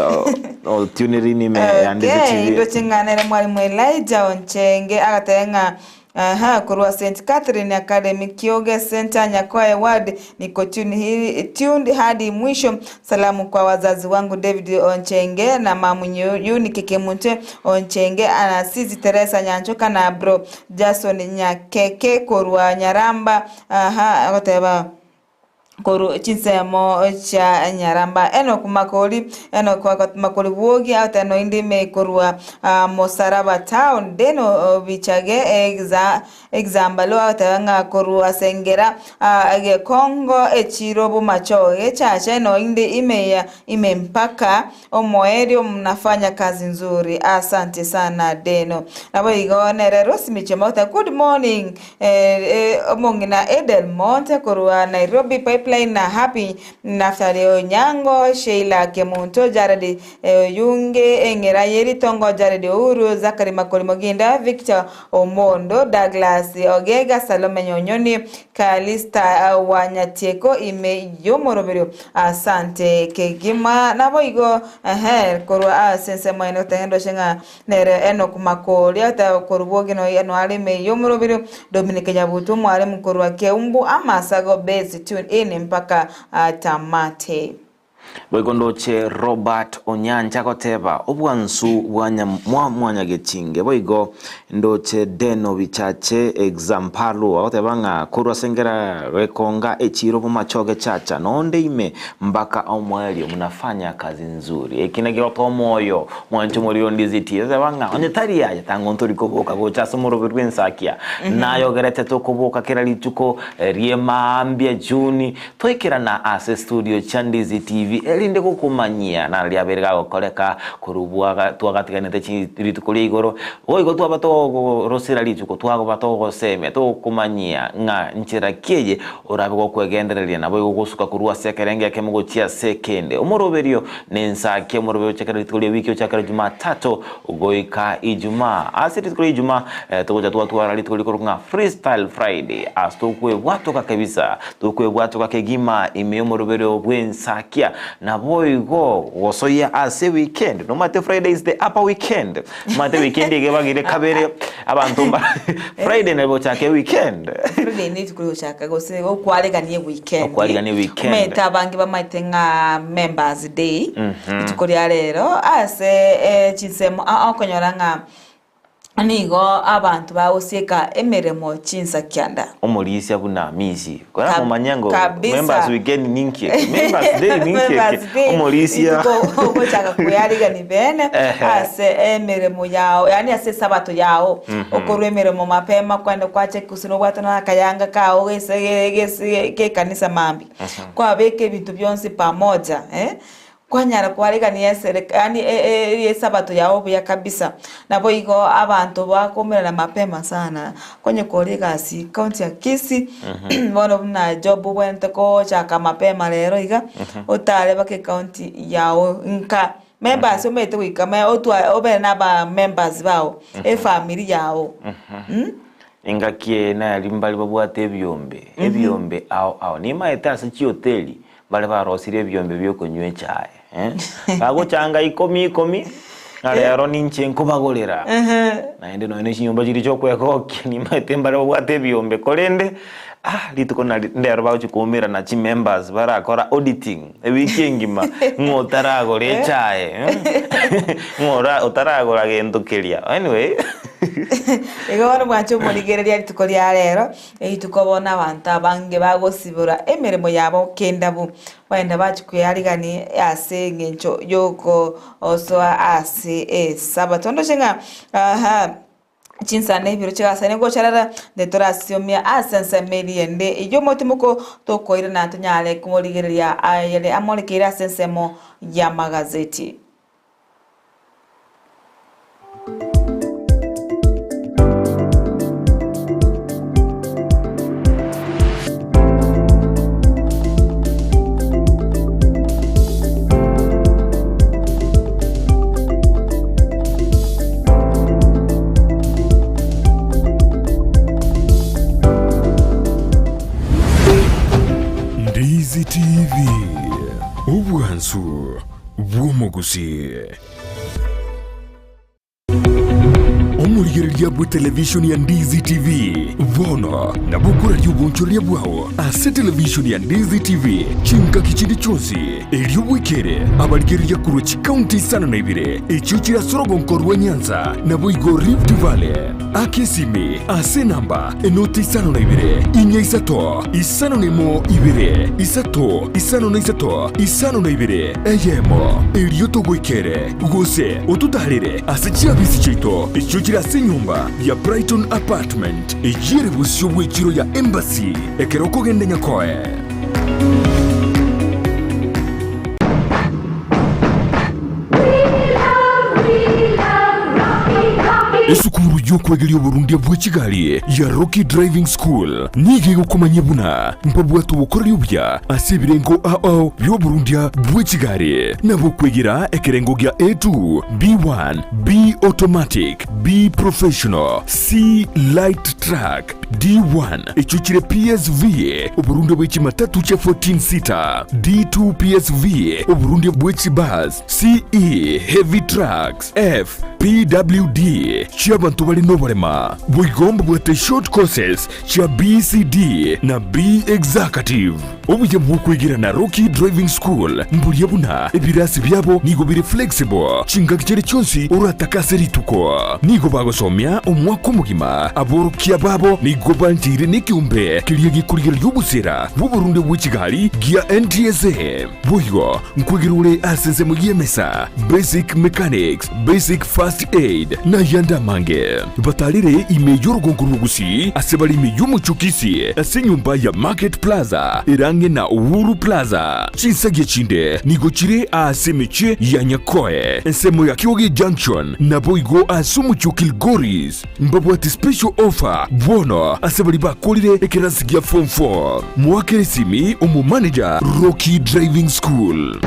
otuneri ime ya Ndizi Okay, TV. ndoche ng'a nere mwalimu Elijah Onchenge agateba ng'a aha korwa St Catherine Academy Kioge Center Nyakoe Ward niko tune hii tuned hadi mwisho. Salamu kwa wazazi wangu David Onchenge na mamu Eunice Kemunte Onchenge ana Sisi Teresa Nyanchoka na bro Jason Nyakeke korwa Nyaramba aha agoteba Korwa chinsemo chia Nyaramba Enock Makori, Enock Makori Bwogi, Aoteno inde ime korwa Mosaraba Town, Deno Bichage Exambalo agoteba ng'a korwa Sengera Gekongo echiro Bomachoge Gechacha Eno inde ime ya ime mpaka omoerio mnafanya kazi nzuri asante sana Deno. Naboigo nere Rosemary Chemota good morning Omong'ina Edel Monte korwa Nairobi Pipeline na Happy Naftali Onyango, Sheila Kemunto, Jared Oyunge, Eng'era Yeritongo, Jared Ouru, Zachary Makori Moginda, Victor Omondo, Douglas Ogega, Salome Nyonyoni, Calista Wanyatieko ime y'omoroberio. Asante kegima. Naboigo ehe korwa ase ensemo ene goteba ndoche ng'a Nere Enock Makori ateba korwa bogino eno are ime y'omorobiri, Dominic Nyabuto omwalimu korwa Keumbu Amasago Base tune in mpaka tamati. Boigo ndoche Robert Onyancha agoteba obwansu bwa mwa mwanyagetinge boigo ndoche Deno Bichache Exampalu agoteba ng'a korwa ase engera gekonga echiro bomachoge chacha nonde ime mpaka omoerio mnafanya kazi nzuri eki nakio gotoa omoyo Mwanche omorero ndisitie, toteba ng'a onye tari aye, tang'o ntori koboka gocha ase omoroberi bw'ensakia. Nayogerete tokoboka kera rituko ri'emaambia Juni, toikerana ase studio chia Ndizi TV erinde gokomanyia naro riabeire gagokoreka korwa bwaga twagatiganete chi rituko ria igoro. Boigo twaba togorosera rituko twagoba togosemia togokomanyia ng'a nchera ki eye orabe gokwegendereria naboigo gosuka korwa ase ekerengo ekemo gochia ase ekende. Omoroberio Nensake omorobio ochakere rituko ria wiki ochakere Jumatatu goika Ijumaa. Ase rituko ria Ijumaa togocha twatwara rituko rikorokwa ng'a Freestyle Friday ase tokwebwatoka kabisa, tokwebwatoka kegima ime y'omoroberio bw'ensakia. Naboigo gosoyia ase weekend, nomanyete Friday is the upper weekend. Omanyete weekend iga ebagire kabere abanto mba Friday nabo gochaka eweekend. Friday ne rituko rigochaka gose okwaregania eweekend. Okwaregania eweekend. Omanyete abange bamaete ng'a members day, rituko ria rero ase chinsemo aa okonyora ng'a nigo abanto bagosieka emeremo chinsa kianda. Omorisia buna Amisi, Kab- koramomanya ngo kabisa. members weekend ninki eke, members day ninki eke, Members day, omorisia rituko ogochaka koyarigani bene Ehe. ase emeremo yao yaani ase esabato yao okorwa emeremo mapema kwende kwacheki gose nobwate na akayanga kao gese gese gekanisa mambia kwabeka ebinto bionsi pamoja eh. Kwanyara kwarigania esereka yaani esabato yao buya kabisa. Naboigo abanto bakomerana mapema sana, konye kore egasi county ya Kisii, bono buna job obwenerete kochaka mapema rero iga, otare mpaka ecounty yao nka. Members omanyete goika me otware obere na aba members bao, efamiri yao. Engaki eye nari mbare babwate ebiombe, ebiombe ao ao. Nimaete ase chihoteli Baria barosirie ebiombe bi'okonywa echae, eh, bagochanga ikomi ikomi, ng'a rero ninche nkobagorera. Naende nonya ne chinyomba chiria chi'okwegokia nimaete mbare babwate ebiombe, korende ah rituko nari ndero bagochia koumerana chimembers barakora auditing ewiki engima, ng'a otaragora echae, ng'a ora otaragora gento keria. Anyway. Igo bono bwanche omorigereria rituko ria rero, rituko bono abanto abange bagosibora emeremo yabo kendabu, bagenda bachia koyarigani ase eng'encho yokosoa ase esabato. Ndoche ng'a aha chinsa na ebiro chigasane gocharara, nde torasiomia ase ensemo eria ende eyio omotimoko tokoirana tonyare komorigereria ayare amorekeire ase ensemo y'amagazeti. Ndizi TV, obwansu bw'omogusii. Omorigereria bw'etelevishoni ya Ndizi TV bono nabo okoraria obonchoreria bwao ase televishoni ya Ndizi TV chingaki chinde chionsi, erio bwekere abarigereria korwa chikaunti isano na ibere echio chire ase orogonko rwa Nyanza naboigo Rift Valley. Aka esimi ase enamba enoti isano na ibere, inya isato, 51 ibere, isato, 53, 52, eyemo, erio togoikere, gose ototaarere ase chiabisi chiaito echio chire ase enyomba ya Brighton Apartment, eyio ere bosio bw'echiro ya Embassy, ekero okogenda Nyakoe. Esukuru y'okwegeria oborundia bwe chigari ya Rocky Driving School nigo egokomanyia buna mbabwate obokoreri obuya ase ebirengo ao bi'oborundia bwe chigari na bokwegera ekerengo gia A2, B1, B Automatic, B Professional, C Light Truck, D1 echio chire PSV, oborundia bwe chimatatu chia 14 seater, D2 PSV, oborundia bwe chibus, CE, heavy trucks, F, PWD, chi'abanto bare noborema. Boigo mbabwate short courses chia BCD na B Executive. Obuya bw'okwegera na Rocky Driving School mboria buna ebirasi biabo nigo bire flexible chingaki chiria chionsi oratake ase rituko. Nigo bagosomia omwaka omogima. Aborokia babo nigo bancheire nekeombe keria gekorigereria obosera bw'oborunde bwe chigari gia NTSA. Boigo nkwegera ore ase ensemo y'emesa, basic mechanics, basic first aid, na ayande amange. Batarire ime y'orogongo rw'Ogusii ase bare ime y'omochie o Kisii ase enyomba ya Market Plaza ere ang'e na Uhuru Plaza. Chinsagia chinde nigo chire aase emechie ya Nyakoe, ensemo ya Kioge Junction, naboigo ase omochie o Kilgoris. Mbabwate special offer bono ase baria bakorire ekerasi gia form 4. Moakere esimi omomanager Rocky Driving School.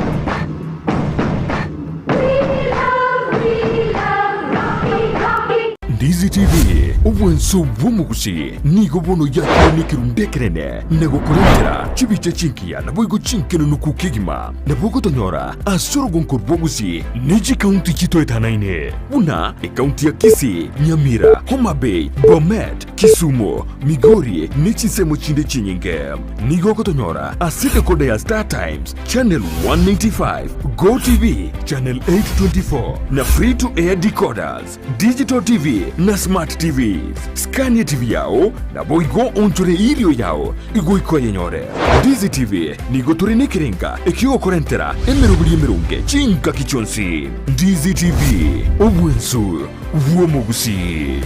Ndizi TV, obwanso bw'omogusi nigo bono yakire nekerundu ekenene na gokorentera chibicha chingiya naboigo chinkenenuku kegima. Nabo ogotonyora ase orogonko rw'obosie ne chikaunti chitoetanaine buna ekaunti ya Kisii, Nyamira, Homa Bay, Bomet, Kisumu, Migori ne chinsemo chinde chinyinge. Nigo ogotonyora ase decoder ya Star Times, Channel 195, Go TV, Channel 824 na Free to Air decoders, Digital TV na Smart TVs. Skania TV yao naboigo onchore erio yao igoika oyenyore. Ndizi TV nigo tore nekerenga ekiogokorentera emeroberi emeronge chingaki chionsi. Ndizi TV, obwensu bw'omogusii.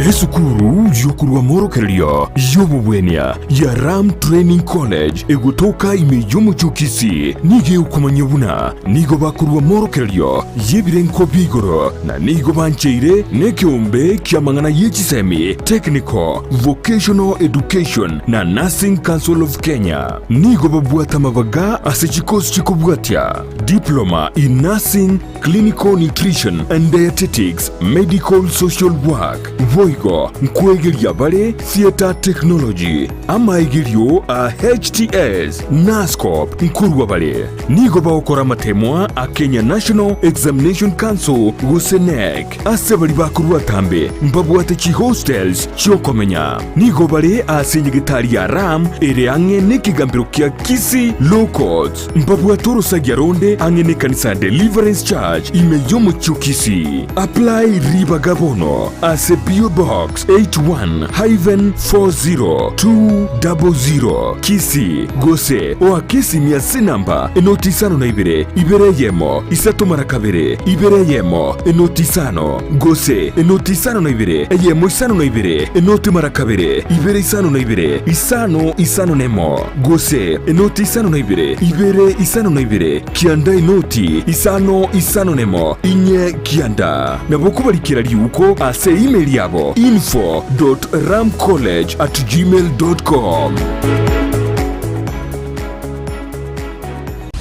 Esukuru y'okorwa amorokererio y'obobwenia ya Ram Training College egotoka ime y'omochie o Kisii nigo egokomanyia buna nigo bakorwa amorokererio y'ebirengo bia igoro na nigo bancheire nekeombe ki'amang'ana ye chisemi, Technical, Vocational Education na Nursing Council of Kenya. Nigo babwate amabaga ase chikosi chikobwatia, Diploma in Nursing, Clinical Nutrition and Dietetics, Medical Social Work, boigo. Naboigo nkoegeria bare Theatre Technology, amaegerio a HTS, Nascop nkorua bare. Nigo bagokora amatemwa a Kenya National Examination Council gose KNEC. Ase baria bakorua atambe mbabwate chihostels chi'okomenya. Nigo bare ase enyegetari ya Ram ere ang'e nekegambero kia Kisii Law Courts. Mbabwate orosagia ronde ang'e nekanisa ya Deliverance Church ime y'omochie o Kisii. Apply ribaga bono ase PO Box 81-40200 Kisii gose oake esimi ase enamba enoti isano na ibere, ibere eyemo, isato mara kabere, ibere eyemo, enoti isano, gose enoti isano na ibere, eyemo isano na ibere, enoti mara kabere, ibere isano na ibere, isano isano nemo, gose enoti isano na ibere, ibere isano na ibere, kianda enoti isano isano nemo, inye kianda. Nabo okobarikera riuko ase email yabo info dot ramcollege at gmail dot com.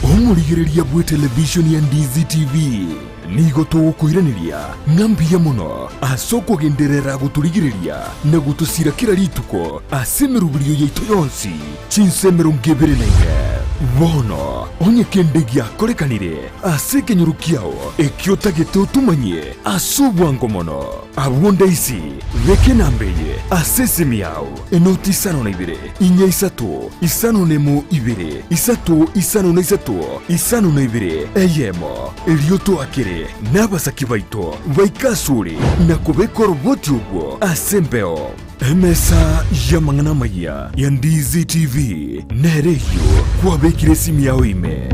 Omorigereria bw'etelevishoni ya Ndizi TV, nigo togokoiraneria ng'a mbuya mono ase okogenderera gotorigereria na gotosira kera rituko ase emeroberio yaito yonsi chinsa 24. Bono onye kende giakorekanire ase ekenyoro kiao ekio otagete otomanyie ase obwango mono, abwo ndaisi beka enamba eye ase esimi yao, enoti isano na ibere, inya isato, isano nemo ibere, isato isano na isato, isano na ibere, eyemo. Erio toakere nabasaki baito baike asore na kobeka oroboti obwo ase embeo. Emesa y'amang'ana amayia ya Ndizi TV nere eyio kwabekire esimi yao ime.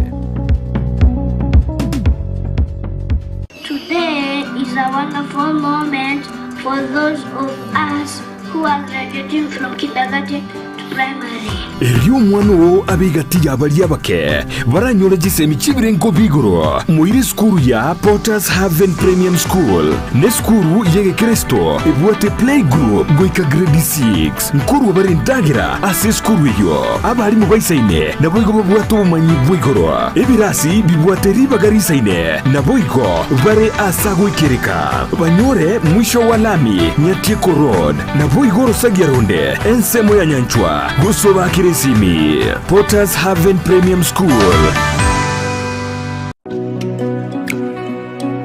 Today is a wonderful moment for those of us who are graduating from kindergarten to primary. Erio omwana oo abe egati y'abaria abake baranyore chisemi chi'ebirengo bi'igoro. Moire esukuru ya Potter's Haven Premium School nesukuru y'egekristo ebwate playgroup goika grade 6. Nkorua bare endagera ase esukuru eyio. Abarimu baisaine naboigo babwate obomanyi bwa igoro. Ebirasi bibwate ribaga risaine naboigo bare ase agoikereka. Banyore mwisho wa lami Nyatieko Road naboigo orosagia ronde ensemo ya Nyanchwa gose obakere esimi. Potter's Haven Premium School.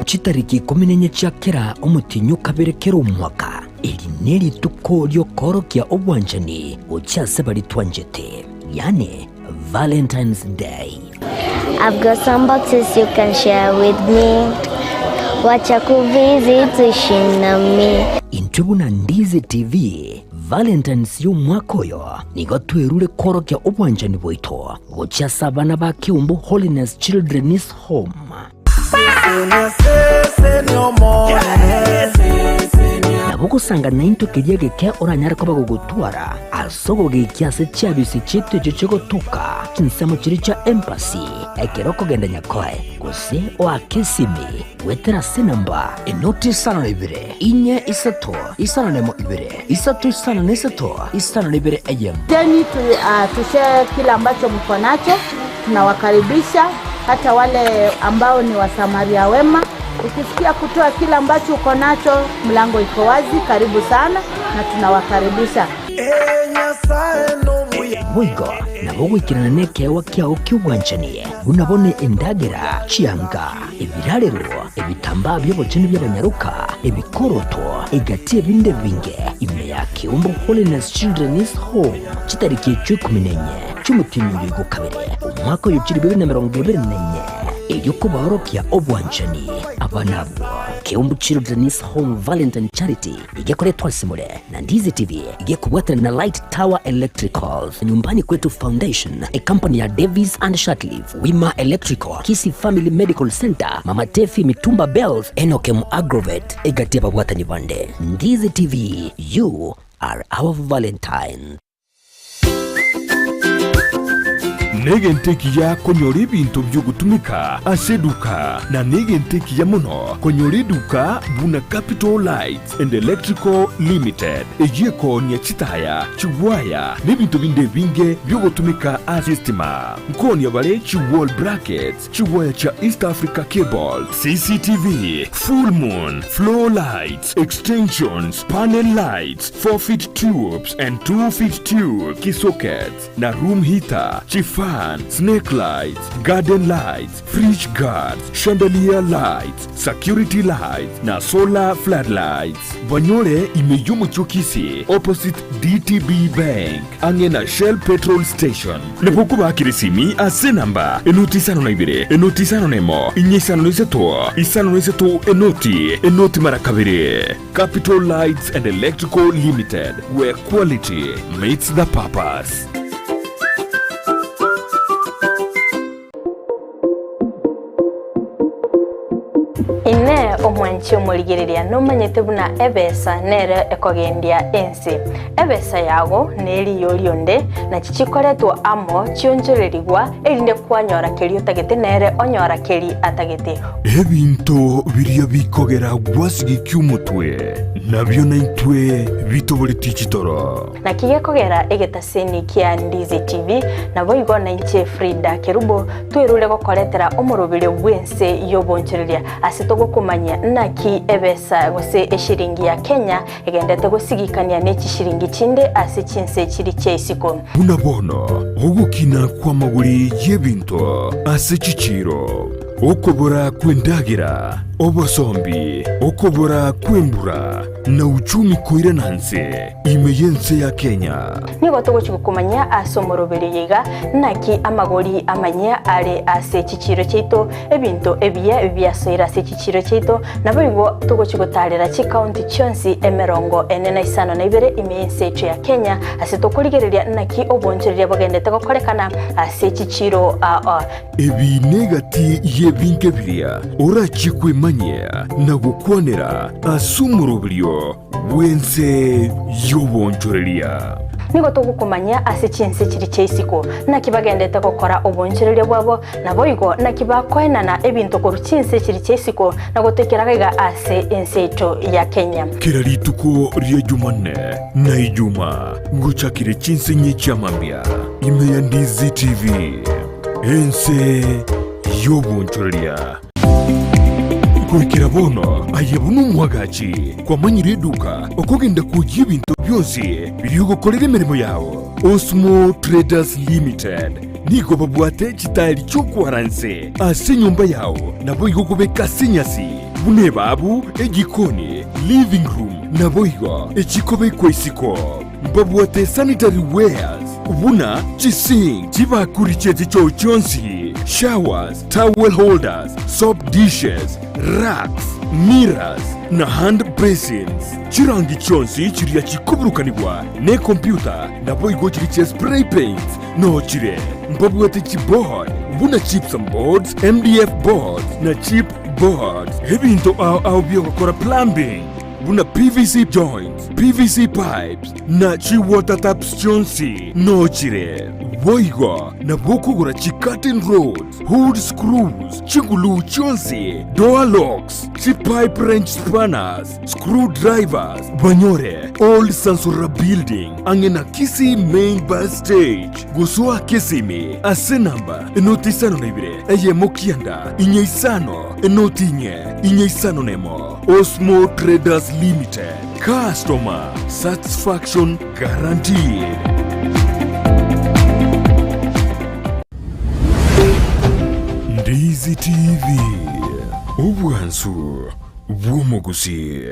Chitariki ikomi nenye chia kera omotienyi o kabere kera omwaka, eri nerituko riokoorokia obwanchani gochia ase baria twanchete, yaani Valentine's Day. I've got some boxes you can share with me Wacha kuvisit uishi nami. Intwe buna Ndizi TV, Valentine's y'omwaka oyo nigo twerure koorokia obwanchani bwaito gochia ase abana ba Keumbu Holiness Children's Home. Nabo ogosanga naintwe keria egeke oranyare koba gogotwara ase ogogekia ase chiabisi chiaito echio chigotoka chinsemo chiria chia embassy ekero okogenda Nyakoe gose oake esimi goetera ase enamba enoti isano na ibere inye isato isano nemo ibere isato isano na isato isano na ibere eyemo. Teni tu, uh, tushare kile ambacho mko nacho. Tunawakaribisha hata wale ambao ni wasamaria wema. Ukisikia kutoa kile ambacho uko nacho, mlango iko wazi. Karibu sana na tunawakaribisha. Boigo nabo goikerana nekeegwa kiao ki'obwanchani, buna bono endagera, chianga, ebirarero, ebitambaa bi'obochenu bi'abanyaroka, ebikoroto, egati ebinde ebinge, ime ya Keumbu Holiness Children's Home, chitariki echio ikomi na inye chi'omotienyi oyo igo kabere, omwaka oyo chilifu ibere na emerongo ebere na inye, erio kobaorokia obwanchani abana abwo. Keumbu Children's Home Valentine Charity igekoretwa ase more na Ndizi TV igekobwatana na Light Tower Electricals, Nyumbani Kwetu Foundation, ecompany ya Davis and Shatliff, Wima Electrical, Kisii Family Medical Center, Mama Tefi Mitumba Bells, Enokem Agrovet, egati y'ababwatani bande. Ndizi TV, you are our Valentine. Negento ekiya konyora ebinto bi'ogotumeka ase eduka, na negento ekiya mono konyora eduka buna Capital Lights and Electrical Limited, eyio ekoonia chitaya, chigwaya, na ebinto binde ebinge bi'ogotumeka ase estima. Nkoonia bare chi wall brackets, chigwaya chia East Africa Cable, CCTV, full moon, floor lights, extensions, panel lights, 4 feet tubes and 2 feet tube, kisockets, na room heater, chifan, snake lights, garden lights, fridge guards, chandelier lights, security lights na solar floodlights. Banyore ime y'omochie o Kisii opposite DTB Bank ang'e na Shell petrol station. Nabo okobakera esimi ase enamba enoti isano na ibere enoti isano na emo inye isano na isato isano na isato enoti enoti mara kabere. Capital Lights and Electrical Limited, where quality meets the purpose. Inee! Omwanchi omorigereria nomanyete buna ebesa nere ekogendia ense? Ebesa yago neriyo rionde, nachi chikoretwa amo chionchorerigwa, erinde kwanyora keria otagete nere onyora keria atagete. Ebinto biria bikogera gwasigekia omotwe, nabio naintwe bitoboretie chitoro. Naki gekogera egetaseni kia Ndizi TV, naboigo nainche Frida Kerubo twerure gokoretera omoroberio bw'ense y'obonchoreria ase togokomanyia naki ebesa gose eshiringi ya Kenya egendete gosigikania ne chishiringi chinde ase chinse chiri chia isiko. Buna bono ogokina kw'amagori y'ebinto ase chichiiro. Okobora kw'endagera, obosombi, okobora kw'embura, na uchumi koirana nse ime y'ense ya Kenya. Nigo togochia gokomanyia ase omoroberio oyo iga, naki amagori amanyia are ase chichiiro chiaito, ebinto ebiya biasoire ase chichiiro chiaito, naboigo togochia gotaarera chikaunti chionsi emerongo ene na isano na ibere ime y'ense yaito ya Kenya, ase tokorigereria naki obonchoreria bogendete gokorekana ase chichiiro aa. Ebi negati y'ebinto biria orachie kwemanyia na gokwanera ase omoroberio bw'ense y'obonchoreria. Nigo togokomanyia ase chinse chiria chia isiko, naki bagendete gokora obonchoreria bwabo, naboigo naki bakoenana ebinto korwa chinse chiria chia isiko na gotoikera gaiga ase ense yaito ya Kenya. Kera rituko ria Jumanne na Ijuma ngochakire chinse inye chi'amambia ime ya Ndizi TV. Ense y'obonchoreria. Goikera bono aye buna omwagachi kwamanyire eduka okogenda kwoyia ebinto bionsi biria ogokorera emeremo yao. Osmo Traders Limited nigo babwate chitairi chi'okwara nse ase enyomba yao naboigo okobeka ase enyasi buna ebabu, ejikoni, living room naboigo echikobekwa isiko. Mbabwate sanitary wares buna chisink, chibakuri chie chichoo chionsi, showers, towel holders, soap dishes, racks, mirrors, na hand basins. Chirangi chionsi chiria chikoburukanigwa nekompyuta naboigo chiria chia spray paints noo chire. Mbabwate chiboard buna gypsum boards, MDF boards, na chip boards. Ebinto ao ao biogokora plumbing. Buna PVC joints, PVC pipes, na chi water taps chionsi nochire. Boigo nabo okogora chi curtain rods, hood screws, chiguluu chionsi, door locks, chi pipe wrench spanners, screw drivers, banyore Old Sansora Building ang'e na Kisii Main Bus Stage. Gosoa Kisimi ase namba enoti isano na ibere eyemo kianda inye isano enoti inye inye isano nemo. Osmo Traders Limited, Customer Satisfaction Guaranteed. Ndizi TV, obwansu bw'omogusii.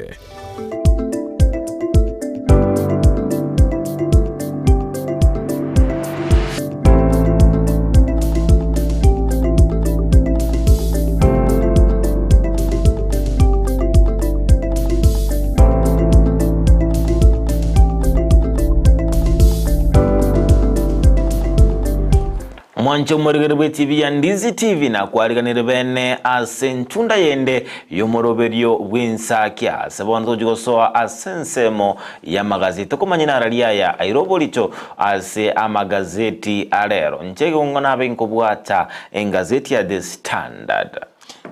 Omwanche omorigeri bwe TV ya Ndizi TV nakwariganire bene ase enchunda yende y'omoroberio bw'ensakia. Ase bono togochia gosoa ase ensemo y'amagazeti. Tokomanya nara riaya aire oborito ase amagazeti arero. Inche igo nabe inkobwata engazeti ya The Standard.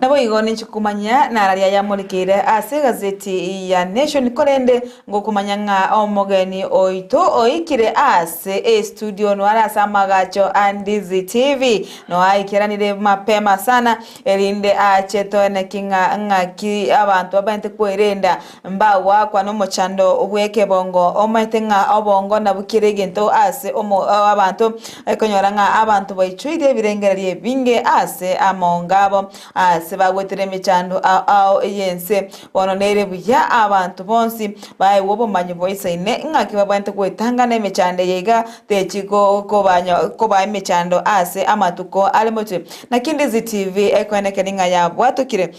Naboigo ninche komanya nararia yamorikeire ase egazeti ya Nation korende ngokomanya ng'a omogeni oito oikire ase estudio noare ase amagacho a Ndizi TV noaikeranire mapema sana erinde ache toeneki ng'a ng'aki abanto babaete kwerenda mbagoakwa nomochando bw'ekebongo omanyete ng'a obongo nabwo kera egento ase omo abanto ekonyora ng'a abanto baichoire ebirengererio ebinge ase amaongo abo ase bagwetera emechando ao ao y'ense. Bono nere buya abanto bonsi baegwe obomanyi boisaine ng'aki babwenerete gwetangana emechando eye iga techi kobaa emechando ase amatuko are motwe. Naki Ndizi TV ekoenekeri ng'a yabwatokire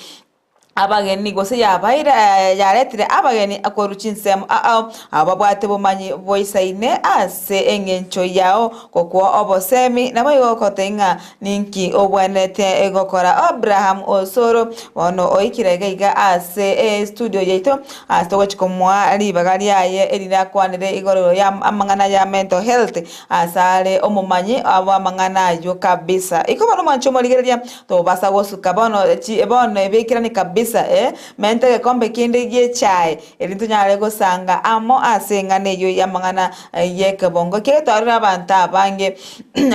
abageni gose yabaire yaretire abageni korwa chinsemo ao ao babwate obomanyi boisaine ase eng'encho yao gokwa obosemi naboigo gotebia ng'a ninki obwenerete gokora. Abraham Osoro bono oikire iga iga ase estudio yaito ase togochi komoa ribaga riaye erinde akwanere igoro ya amang'ana ya mental health asare omomanyi bw'amang'ana ayio kabisa. Iko bono mwanche omorigereria tobasa gosuka bono chi bono ebekerani kabisa eh, menta egekombe kende gi'echae erinde tonyare gosanga amo ase eng'ana eyio y'amang'ana y'ekebongo. Ekiagera twarorire abanto abange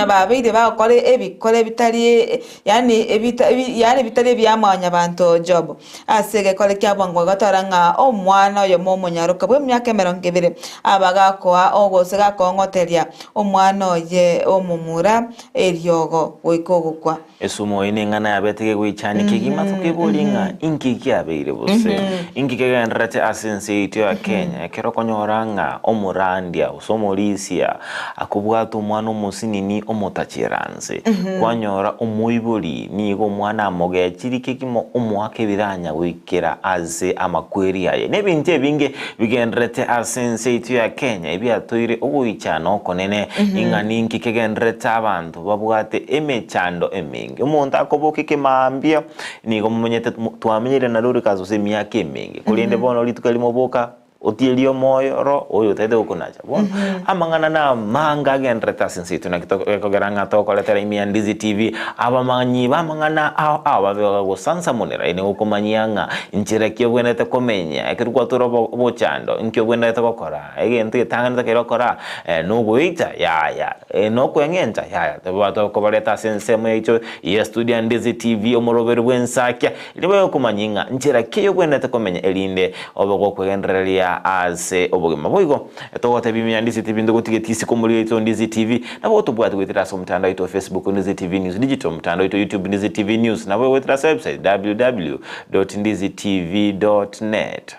babeire bagokora ebikore bitari yaani ebita yaani bitari ebia mwanyabanto Job. Ase egekore kia bwango agatwara ng'a omwana oyomo omonyaroka bw'emiaka emerongo ebere aba gakoa gose gakong'oteria omwana oye omomura eriogo goika ogokwa. Esumo eye neng'ana yabete gegoichania kegima tokeboria ng'a inki kiabeire gose inki kegendererete ase ense yaito ya Kenya ekero okonyora ng'a omorandia gose omorisia akobwata omwana omosinini omotacheranse kwanyora omoibori nigo omwana amogechiri kegima omoaka ebiranya goikera ase amakweri aye. Na ebinto ebinge bigendererete ase ense yaito ya Kenya ebiatoire ogoichana okonene ing'a ninki kegendererete abanto babwate emechando emenge. Omonto akoboka ekemaambia nigo momenyete twamenyire na Dorcas ase emiaka emenge korende bono rituko erimo oboka Otierie omoyo oro oyo otaete gokonacha. Bono amang'ana na amange agendererete ase ense yaito naki gekogera ng'a tokoretera ime ya Ndizi TV abamanyi b'amang'ana ao ao babe bagosansamonera ere gokomanyia ng'a nchera ki obwenerete komenya ekero gwatura obochando nki obwenerete gokora egento getang'anete kere okora nogoita yaya nokweng'enta yaya tokobareta ase ensemo yaito ya studio ya Ndizi TV omoroberi bw'ensakia Riba yokomanya ng'a nchera ki ey'ogwenerete komenya erinde obe gokwegendereria ase obogima. Boigo, togotebia ime ya Ndizi TV ntogotigetie isiko omorero oito Ndizi TV, nabo otobwate goetera ase omotandao oito wa Facebook Ndizi TV News Digital, omotandao oito YouTube Ndizi TV News, naboigo goetera ase website www.ndizitv.net.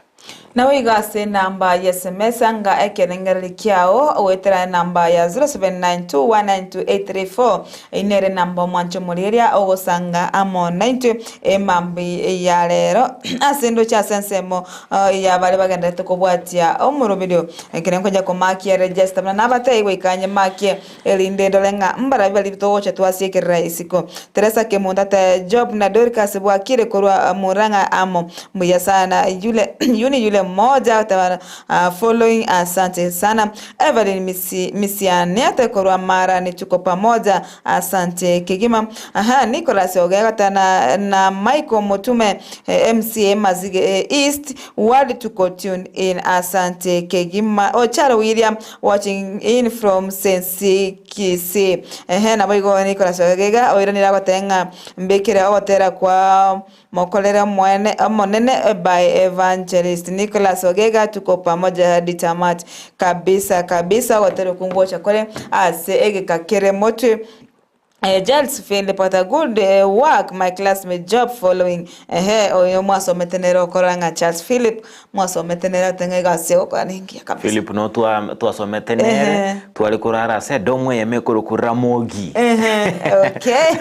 Naboigo ase enamba ya sms anga ekerengererio kiao goetera enamba ya 0792192834 Eyio nere enamba omwanche omorieria ogosanga amo naintwe emambia ya rero ase endoche ase ensemo ya baria bagendererete kobwatia omoroberio. Ekero nkonya komakia register buna nabatebie goika nyemakie erinde ndore ng'a mbarabwo baria togocha twasiekerera isiko. Teresa Kemunto ate Job na Dorcas bwakire korwa Murang'a amo mbuya sana yule yuni yule mmoja oteba following asante sana Evelyn Misi Misiani ate korwa Marani tuko pamoja asante kegima aha Nicholas Ogega na, na Michael Mutume MCA Mazige East Ward tuko tune in asante kegima Ocharo William Watching in from Sensi Kisii. Ehe nabo igo Nicholas Ogega oiranire agoteba ng'a mbekere ogotera kwa mokorere omoene omonene by Evangelist Nicholas Ogega tuko pamoja hadi tamati kabisa kabisa ogotera okwo ngocha kore ase egeka kere motwe. Giles Philip what a good work my classmate job following ehe oyo mwasomete nere okorora ng'a Charles Philip mwasomete nere ate ng'a egasi egokora nengiya kabisa. Philip no twa twasomete nere Ehe. tware korara ase edomu eyemo ekorokwa Ramogi. Ehe, okay.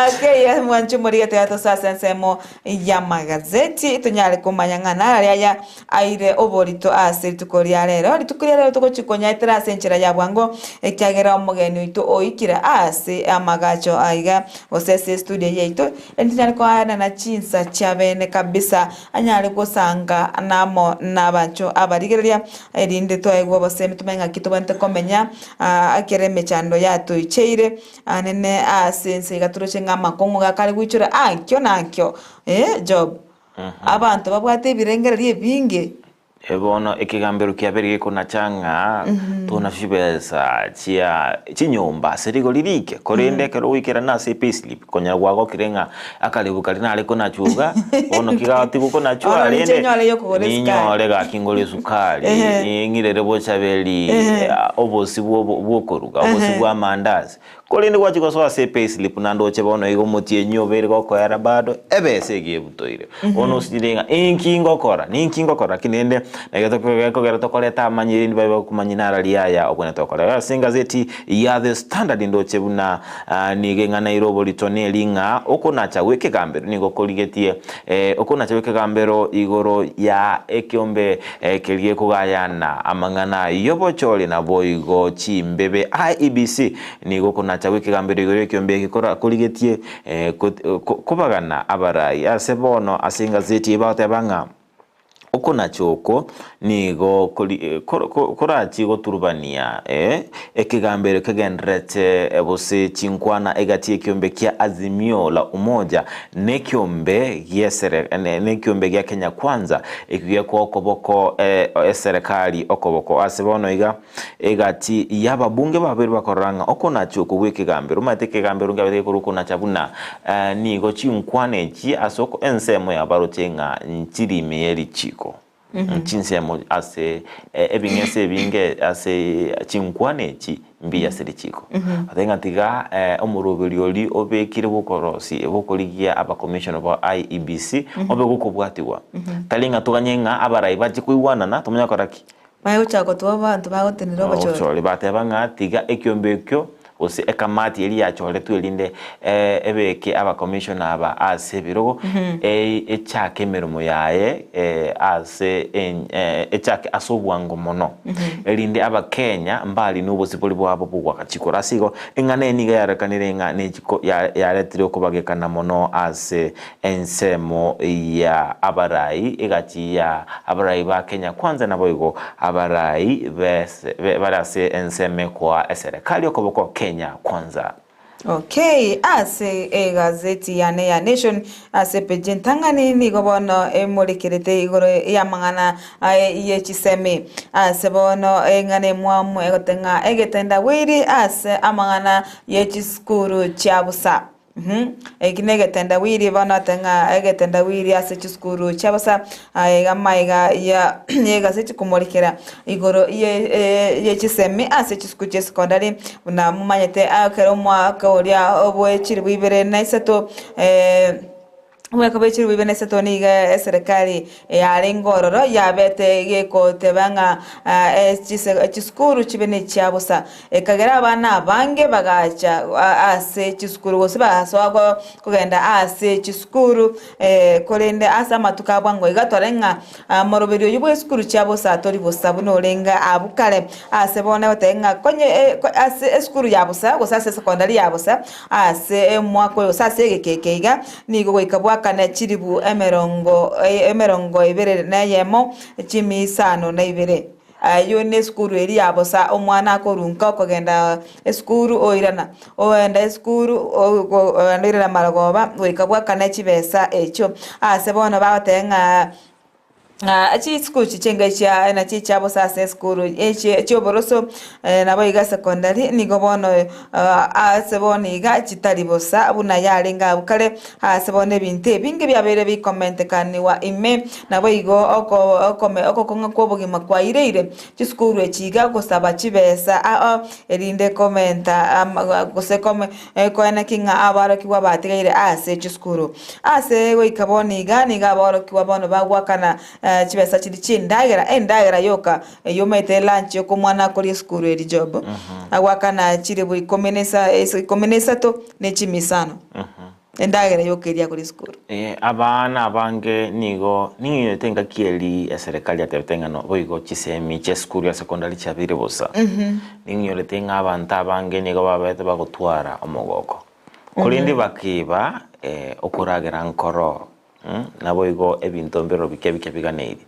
Okay, mwanche omorigete atosa ase ensemo y'amagazeti tonyare komanya ng'a narari aya aire oborito ase rituko ria rero. Rituko ria rero togochia konyaetera ase enchera ya bwango, ekiagera omogeni oito oikire ase. ase amagacho aiga gose ase estudio yaito erinde tonyare koaenana chinsa chia bene kabisa anyare gosanga namo nabancho abarigereria erinde twaegwe obosemi tomanye ng'aki tobwenerete komenya ekero emechando yatoicheire anene ase ense iga toroche ng'a amakong'u gakare goichora ankio na ankio Job. Abanto babwate ebirengererio ebinge. Bono ekegambero kiabeire gekonacha ng'a tona chibesa chia chinyomba ase rigori rike, korende ekero goikerana ase epayslip konya gwagokire ng'a akarebu karia nare konachwa iga, bono ki gatigwa konachwa Bono ninche rende nyore yokogora esukari. ninyore gaki ngore esukari, ng'irere bochaberi obosie bwa okoruga, obosie bwa amandasi. Korende gwachia gosoa ase epayslip naende oche bono iga omotienyi obeire gokoera bado ebesa ege ebutoire. Bono osinyire ng'a inki ngokora, ninki ngokora lakini rende gekogera tokoreta amanyiri rende babe bakomanya nara aya obwenerete gokora. Ase engazeti ya The Standard ndoche buna nigo eng'ana ere oborito neri ng'a okonacha gw'ekegambero nigo korigetie okonacha gw'ekegambero igoro ya ekeombe keria gekogayana amang'ana y'obochori naboigo chimbebe IEBC nigo okonacha gw'ekegambero igoro y'ekeombe eke korigetie kobagana abarai ase bono ase engazeti eye bagoteba ng'a okonacha oko nigo korachie goturubania ekegambero kegendererete gose chinkwana egati y'ekeombe kia Azimio la Umoja Nekiombe gi'esere nekiombe gia Kenya Kwanza, ekio gekoa okoboko eserekari okoboko. Ase bono iga, egati y'ababunge babere bakorora ng'a okonacha okwo gw'ekegambero, omanyete ekegambero nkiabete gekorwa okonacha buna nigo chinkwana echi ase ensemo yabaroche ng'a nchiri ime ye richiko. Chinsemo ase ebing'ese ebinge ase chinkwana echi mbuya ase richiko. Otebe ng'a tiga omoroberi oria obekire bw'okorosia bw'okorigia abakomishona ba IEBC obe gokobwatigwa. Tari ng'a toganye ng'a abarai bache koigwanana tomanye gokora ki? Baye gochaka gotoa abanto bagotenena obochori. Obochori. Bateba ng'a tiga ekiombe ekio gose ekamati eria yachoretwe erinde ebeke abakomishona aba ase ebirogo, echake emeremo yaye ase echake ase obwango mono, erinde Abakenya mbarine obosibore bwabo bw'ogoaka chikura. Ase igo, eng'ana eye nigo yarorekanire ng'a nechiko yaretire okobagekana mono ase ensemo ya abarai, egati ya abarai ba Kenya Kwanza naboigo abarai bare ase ensemo ekoa eserekari okoboko Kenya Kwanza. Okay, ase egazeti yane ya Nation ase epeji entang'ani nigo bono emorekerete igoro y'amang'ana aye ye chisemi. Ase bono eng'ana emwamu egoteng'a egetendawiri ase amang'ana ye chisukuru chia bosa. Eki negetendawiri bono ote ng'a egetendawiri ase chisukuru chia bosa aiga amaiga ya y'egazeti komorikera igoro ye ye chisemi ase chisukuru chia esekondari buna momanyete ekero omwaka oria obwe chilifu ibere na isato omwaka bwe chilifu ibere na isato nigo eserekari yarenge ororo yabete gegoteba ng'a chisukuru chibe ne chia bosa. Ekagera abana abange bagacha ase chisukuru gose bagasoa kogenda ase chisukuru korende ase amatuko a bwango iga tore ng'a moroberi oyio bw'esukuru chia bosa tori bosa buna orenge abwo kare. Ase bono egoteba ng'a konye ase esukuru ya bosa gose ase esekondari ya bosa ase omwaka oyo gose ase egeka eke iga, nigo goika bwakane chilifu emerongo emerongo ebere na eyemo, chimia isano na ibere. Ayio nesukuru eria ya bosa, omwana akorunka okogenda esukuru oirana, ogenda esukuru ogenda oirana marogoba goika bwakane chibesa echio. Ase bono bagoteba ng'a ng'a chisukuru echi chinga chia nachi chia bosa ase esukuru echi chioboroso nabo iga secondary nigo bono ase bono iga chitari bosa buna yarenge abwo kare, ase bono ebinto ebinge biabeire bikomentekaniwa ime, naboigo oko okome okokong'a kwa obogima kwaireire chisukuru echi iga gosaba chibesa ao erinde komenta ama gose kome koeneki ng'a abarokigwa batigaire ase chisukuru. Ase goika bono iga nigo aborokigwa bono bagoakana chibesa chiria chi'endagera, endagera yoka eyio omanyete elunch yoka omwana akoria esukuru eria job, agoakana chilifu ikomi na isa ikomi na isato ne chimia isano. Endagera yoka eria akore esukuru. Eh, abana abange nigo ning'inyorete engaki eri eserekari yatebete ng'a boigo chisemi chia esukuru ya secondary chiabeire bosa. Ning'inyorete ng'a abanto abange nigo babete bagotwara omogoko. Korende bakeba okoragera nkoro Naboigo ebinto mbiroro bikia bikia biganeiri.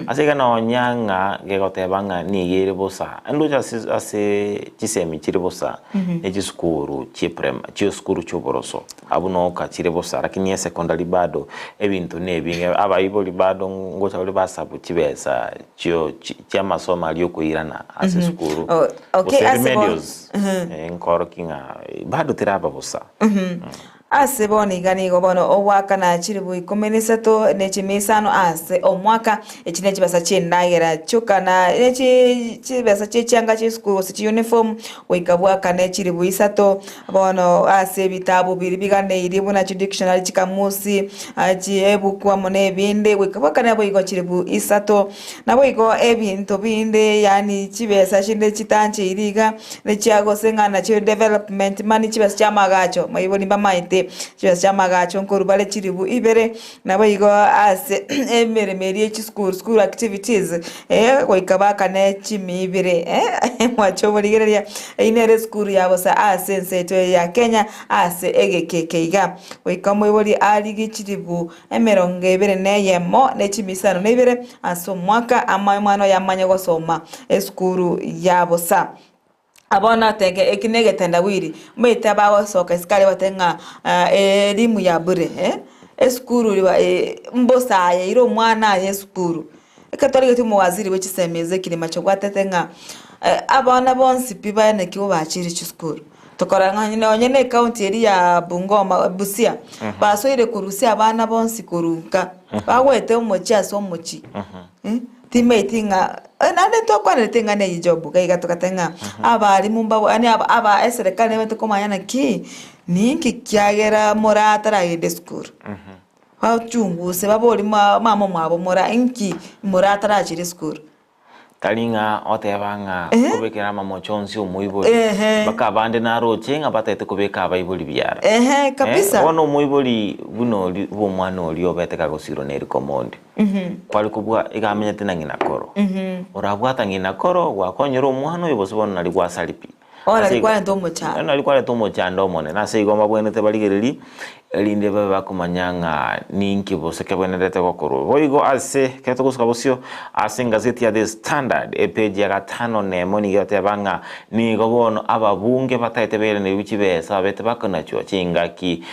Ase iga nonya ng'a gegoteba ng'a nigo ere bosa, ndoche ase ase chisemi chire bosa, ne chisukuru chie prema chisukuru chi'oboroso, abwo noka chire bosa, lakini esecondary bado ebinto na ebinge, abaibori bado ngocha bare basabu chibesa chio chi chiamasomo aria okoirana ase esukuru, Oh, okay, gose ase bo- remedials, nkorokia ng'a bado teraba bosa. Ase bono iga nigo bono ogoakana chilifu ikomi na isato ne chimia isano ase omwaka, echi ne chibesa chi'endagera chioka na ne chibesa chie chianga chi'esukuru gose chiuniform, goika bwakane chilifu isato. Bono ase ebitabu biria biganeirie buna chidictionary, chikamusi, chiebuku amo na ebinde, goika bwakane boigo chilifu isato. Naboigo ebinto binde yaani chibesa chinde chitancheiri iga, nechia gose ng'a nachio development money chibesa chi'amagacho, maibori mbamaete, chibesa chi'amagacho nkorwa bare chilifu ibere, naboigo ase emeremo eria ya chisukuru school activities, goika baakane chimia ibere mwacha oborigereria, eyio nere esukuru ya bosa ase ense yaito eye ya Kenya ase egeka eke iga. Goika omoibori arigie chilifu emerongo ebere na eyemo, ne chimia isano na ibere, ase omwaka, ama omwana oye amanye gosoma esukuru ya bosa. Abwo natenge eki na egetendawili, omanyete abagosoka isiko aria batebe ng'a elimu ya bure eh, esukuru riba mbosa aye ira omwana aye esukuru. Ekero twarigetie omowaziri bwe chisemi Ezekiel Machogu atete ng'a abana bonsi pi baeneki bobachire chisukuru. Tokora ng'a nonye na ecounty eria ya Bungoma, Busia, basoire korusia abana bonsi korwa nka, bagwete omochie ase omochie, timaeti ng'a naende ntokwanerete eng'ana eye Job iga iga togoteba ng'a abalimu mbabo yaani aba aba eserekari nebwate komanya naki, ninki kiagera morataragenda esukuru. Bachunguse baborie mama omwabo mora inki moratarachire esukuru. Tari ng'a oteba ng'a Ehe. kobekera amamocho onsi omoibori, Ehe. mpaka abande naroche ng'a batagete kobeka abaibori biara. Ehe, kabisa. Eh, bono omoibori buna oria bwa omwana oria obete kagosirwa na erikomondi, kware kobua iga amenyete na ng'ina koro. Orabwata ng'ina koro, gwakonyire omwana oyo gose bono nari gwasari pi. Bono Ase nari igo- kwarenta omochando. Bono nari kwareta omochando omonene. Ase igo mbabwenerete barigererie, erinde babe bakomanya ng'a ninki bosa kebwenerete gokorwa. Boigo ase ekero togosuka bosio ase engazeti ya The Standard, epeji ya gatano na emo nigo egoteba ng'a nigo bono ababunge bataete bairaneriwe chibesa babete bakonachwa chingaki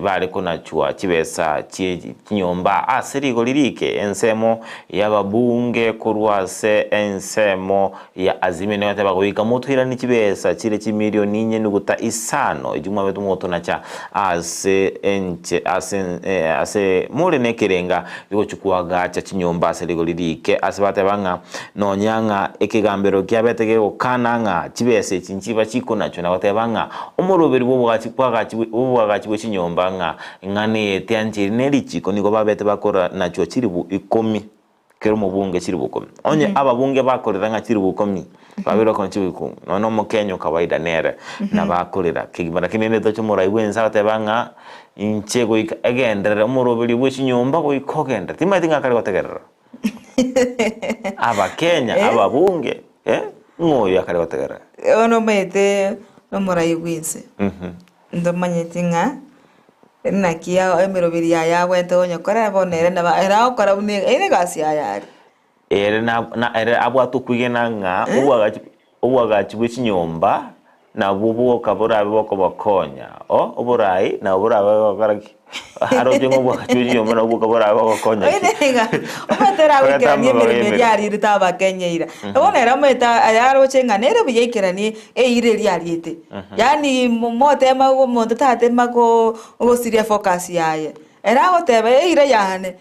bare konachwa chibesa chie chinyomba ase rigori rike ensemo y'ababunge korwa ase ensemo ya Azimio nigo egoteba goika motoiranie chibesa chire chimilioni inye nuguta isano echio mwabete mogotonacha ase enche ase ase more nekerenga gigochia koagacha chinyomba ase rigori riike ase bateba ng'a nonya ng'a ekegambero kiabete gegokana ng'a chibesa echi nchiba chikonachwa na goteba ng'a omoroberi bw'obogachi bwagachi bw'oboagachi bwe chinyomba ng'a ing'ana eye tianchiri ne richiko nigo babete bakoranachwa chilifu ikomi. Kera omobunge chilifu ikomi. Onye ababunge bakorera ng'a chilifu ikomi, babere bakona chilifu ikomi, nonya na omokenya o kawaida nere nabo akorera kegima. Lakini rende toche omorai bwa ense agoteba ng'a inche goika egenderere omoroberio bwe chinyomba goika ogenderere. Timanyeti ng'a akare gotegerera. Abakenya, ababunge, ng'o oyo akare gotegerera? Bono omanyete nomorai bwa ense, ntomanyeti ng'a Naki emeroberi yaye agwete gonyekora, bono ere nabo ere agokora buna ere egasi yaye are. Ere na na ere abwate okwegena ng'a obwagachi obwagachi bwe chinyomba nabwo bwoka borabe bokobakonya o oborai nabo borabe bogokora ki? Aroche ng'a obwagachi bwe chinyomba nabwo bwoka borabe bogokonya ki? Oine ng'a omanyete ere Koreta agoikerania amababa emeremo eria y'emeremo. arirete Abakenya eira. Bono ere omanyete ayaroche ng'a nere buya aikeranie eira eria ariete. Yaani motema omonto tatema gosiria efocus yaye. Ere agoteba eira yane,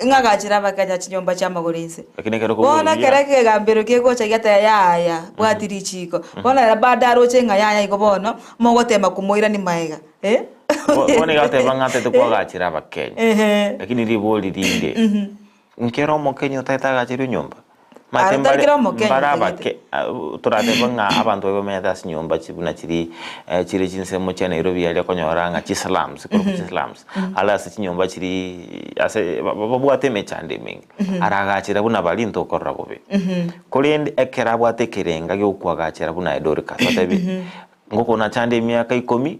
ng'agachere Abakenya chinyomba chi'amagoro inse. Lakini ekero Bono okobua ekero buya. ekegambero kegocha giateba yaya, bwati richiko. Bono ere bado aroche ng'a yaya igo bono, mogotema komoirania maega eh. Bono iga agoteba ng'a atete koagachera Abakenya. Ehe. Lakini ribori rinde, nkere Omokenya otagete agacherwe nyomba? Omanyete Aro mbare tari kera omokenya mbare otagete. abake toratebe ng'a abanto baria bamenyete ase chinyomba chi buna chiri chire chinsemo chia Nairobi aria okonyora ng'a chislums korwa chislums, are ase chinyomba chiria ase babwate emechando emenge, aragachera buna baria ntokorora bobe. Korende ekero abwate ekerenga giokoagachera buna aye Dorcas, otebe ngokonachande emiaka ikomi,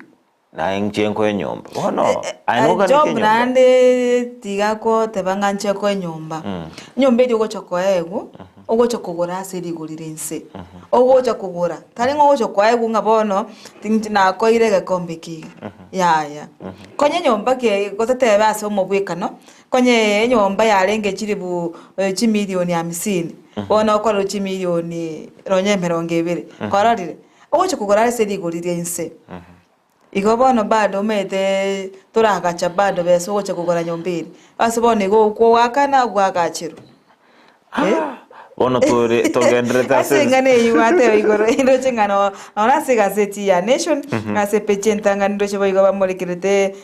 Naye inche nkoe enyomba. Bono aye Aye noganete Job enyomba. naende tiga goteba ng'a inche nkoe enyomba. Enyomba eria ogocha koegwa, ogocha kogora ase rigori ria inse. Ogocha kogora, tari ng'a ogocha koegwa ng'a bono tinchi nakoeire egekombe eke iga, yaya. Konya enyomba ke gototebe ase omobwekano, konya enyomba yarenge chilifu chimilioni hamsini, bono okorerwa chimilioni nonye emerongo ebere, kwarorire? Ogochia kogora ase rigori ria inse. Igo bono bado omanyete toragacha bado besa ogochia kogora nyomba eria. Ase bono igo okoakana bwagacherwa. Eh? Bono tore togenderete Ase ase eng'ana eyio gwateba igoro ndoche ng'a no nonye ase egazeti ya Nation, ase epeji entang'ani ndoche boigo bamorekerete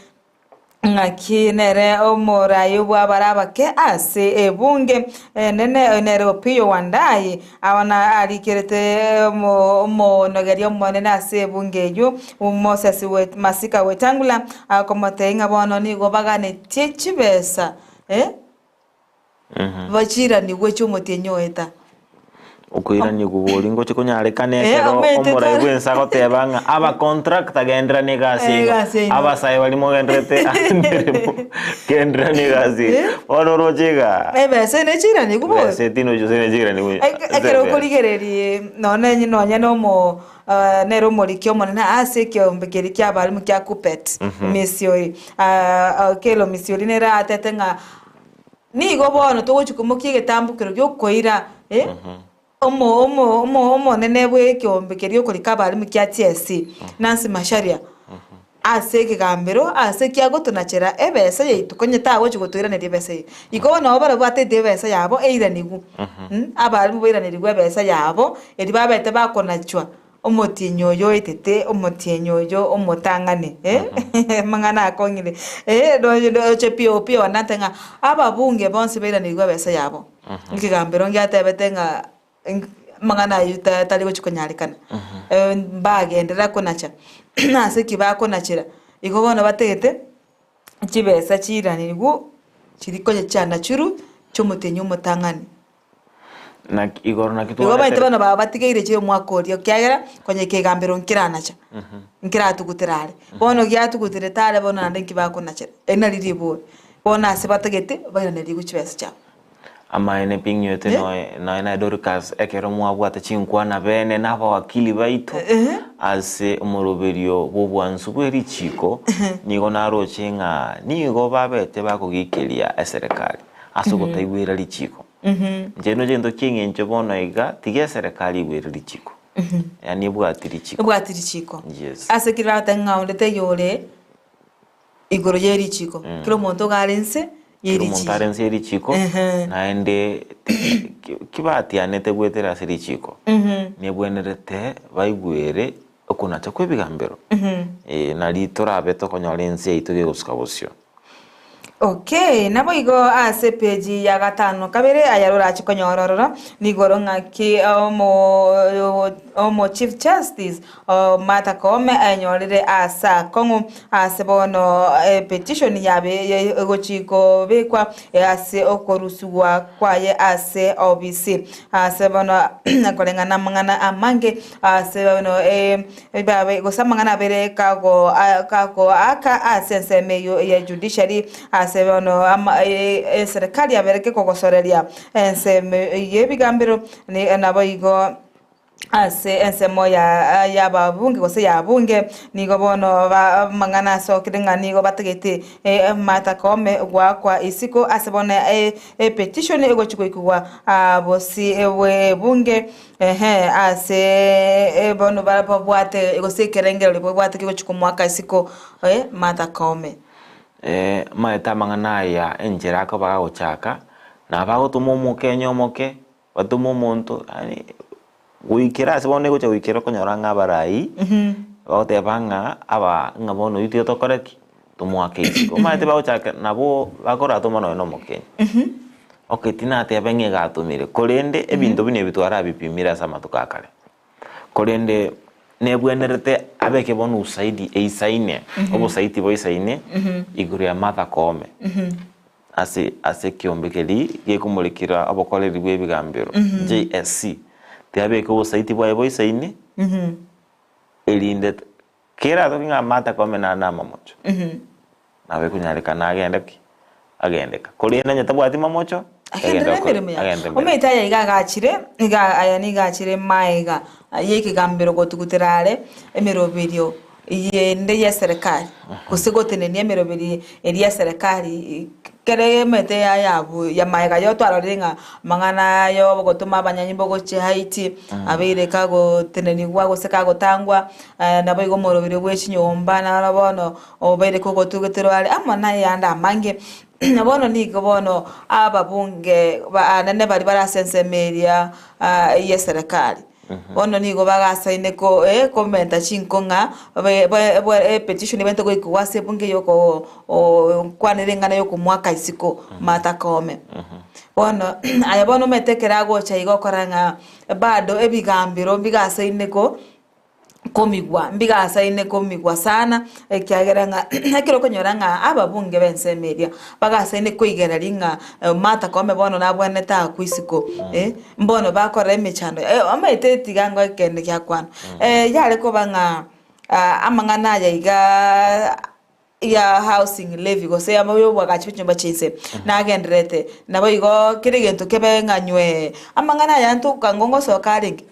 Ng'aki nere omoraai bw'abare abake ase ebunge enene, oyo nere Opiyo Wandayi, abana arikerete omonogeria omonene ase ebunge eyio, Moses Masika Wetangula, akomotebia ng'a bono nigo baganetie chibesa bachiranigwe chi'omotienyi oeta. Okoiranigwa boria ngochia konyarekana Eh, ekero omanyete omorai tari- bwense agoteba ng'a abacontractor genderani egasi Eh, yaino, egasi yaino. abasae baria mogenderete ase emeremo genderani egasi yaino. Eh. Bono oroche igaa, Ebesa ene chiranigwe boria. ebesa etinochi gose nechiranigwe Eke- Ekero okorigereria nonye nonye na omo nere omoriki omonene ase ekeombe keria kia abalimu kia KUPPET, Misiori, Okello Misiori nere atete ng'a Nigo bono togochia komokia egetambokero gi'okoira omo omo omo omonene bw'ekeombe keria okorika abalimu kia TSC, Nancy Macharia, ase ekegambero ase kiagotonachera ebesa yaito konya tagochia gotoiraneria ebesa eye. Igo bono nabo barabwo batete ebesa yabo eiranigwe, abalimu bairanerigwe ebesa yabo eria babete bakonachwa. Omotienyi oyo oetete, omotienyi oyo omotang'ani, eh, amang'ana akong'ire, eh, nonye ndoche pi pi onate ng'a ababunge bonsi bairanigwe ebesa yabo. Ekegambero ngiatebete ng'a eng amang'ana aywo ta tari gochi konyarekana, mbagenderera konacha, nase ki bakonachera, igo bono batagete chibesa chiiranigwe chiria konya chianachirwe chia omotienyi omotang'ani. Naki igoro naki Igo baete twaretere. bono babatigeire chire omwaka oria, ekiagera konya ekegambero nkeranacha, nkeratugutera are. Bono giatuguterete are bono naende nki bakonachera? Eri nari ribori. Bono ase batagete bairanerigwe chibesa chiabo. Amaene pi ng'ywete Eh? noe noe naye Dorcas ekero mwabwate chinkwana bene na abawakili baito Ehe. ase omoroberio bw'obwansu bwe richiko, nigo naroche ng'a nigo babete bakogikeria eserekari ase ogotaigwera richiko. Inche noche egento ki'eng'encho bono iga, tiga eserekari igwere richiko. Yaani ebwati richiko. Ebwati richiko. Yes. Ase kera bagoteba ng'a onde taiyo ore igoro ye richiko. Kera omonto iga are nse ye Kera omonto are richiko. nse ye richiko, Ehe. naende ti- ki- kibatianete goetera ase richiko, nebwenerete baigwere okonacha kw'ebigambero. Eh, nari torabe tokonyora ense yaito gegosuka bosio. Okay, naboigo ase epeji ya gatano na kabere ayare orache konyora ororo, nigoro ng'aki omo omo Chief Justice Martha Koome ayenyorire ase akong'u ase bono epetition yabe egochi kobekwa ase okorusigwa kwaye ase obisi ase bono koreng'ana amang'ana amange ase bono Ebiabe gose amang'ana abere kago kagoaka ase ensemo eyio ya judiciary ase bono ama eserekari yabereke kogosoreria ensemo y'ebigambero naboigo ase ensemo ya y'ababunge gose ya bunge nigo bono ba amang'ana asokire ng'a nigo batagete Martha Koome goakwa isiko ase bono epetition egochi goikigwa bosio bw'ebunge. Ehe, ase bono bara babwate gose ekerengererio babwate kegochia komoaka isiko Martha Koome. Omanyete amang'ana aya enchera akoba agochaka, nabo agotoma omokenya omoke, batome omonto yaani goikera ase bono egocha goikera okonyora ng'a abarai, bagoteba ng'a aba ng'a bono oyio tiga tokore ki? Tomoake isiko. Omanyete bagochaka nabo bakoratoma nonye na omokenya. Okay tinateba ng'a egatomire, korende ebinto buna ebi twarabipimire ase amatuko a kare. Korende nebwenerete abeke bono usaidi eisaine, obosaiti boisaine igoro ya Martha Koome ase ase ekiombe keria gekomorekera obokoreri bwa ebigambero, JSC. Tiabeke obosaiti bwaye boisaine erinde Keratoke ng'a Martha Koome nare namamocho, nabo ekonyarekana agende ki? Agendeka. Korende onye tabwati mamocho, Agenderere agende gokora emeremo yaye. agende emeremo. Omanyete aya iga agachire, iga aya nigo achire maega y'ekegambero gotugutera are emeroberio yende y'eserekari, gose gotenenia emeroberio eria y'eserekari kere emete ya yabu ya maega yo twarorire ng'a amang'ana ya ogotoma abanyanyimbo gochia Haiti, abeire kagotenenigwa gose kagotangwa, Naboigo omoroberi bwe chinyomba naro bono obeire kogotugeterwa are amo nayande amange. Na bono nigo bono ababunge abanene baria bare ase ensemo eria y'eserekari, bono nigo bagasaine ko komenta chinko ng'a epetition ebwenerete goikigwa ase ebunge yoko kwanera eng'ana yokomoaka isiko Martha Koome. Bono aye bono omanyete ekero agocha iga okora ng'a bado ebigambero mbigasaine ko. komigwa, mbigasaine komigwa sana, ekiagera ng'a ekero okonyora ng'a ababunge b'ensemo eria, bagasaine koigereria ng'a Martha Koome bono nabwenerete akwe isiko eh, mbono bakora emechando omanyete tiga ngoe ekende giakwana, yare koba ng'a amang'ana aya igaa ya housing levy gose amo y'obwagachi bwe chinyomba chia inse, nagendererete. Nabo igo kera egento kebe ng'a nywee, amang'ana aya ntoka ngosoka arenge.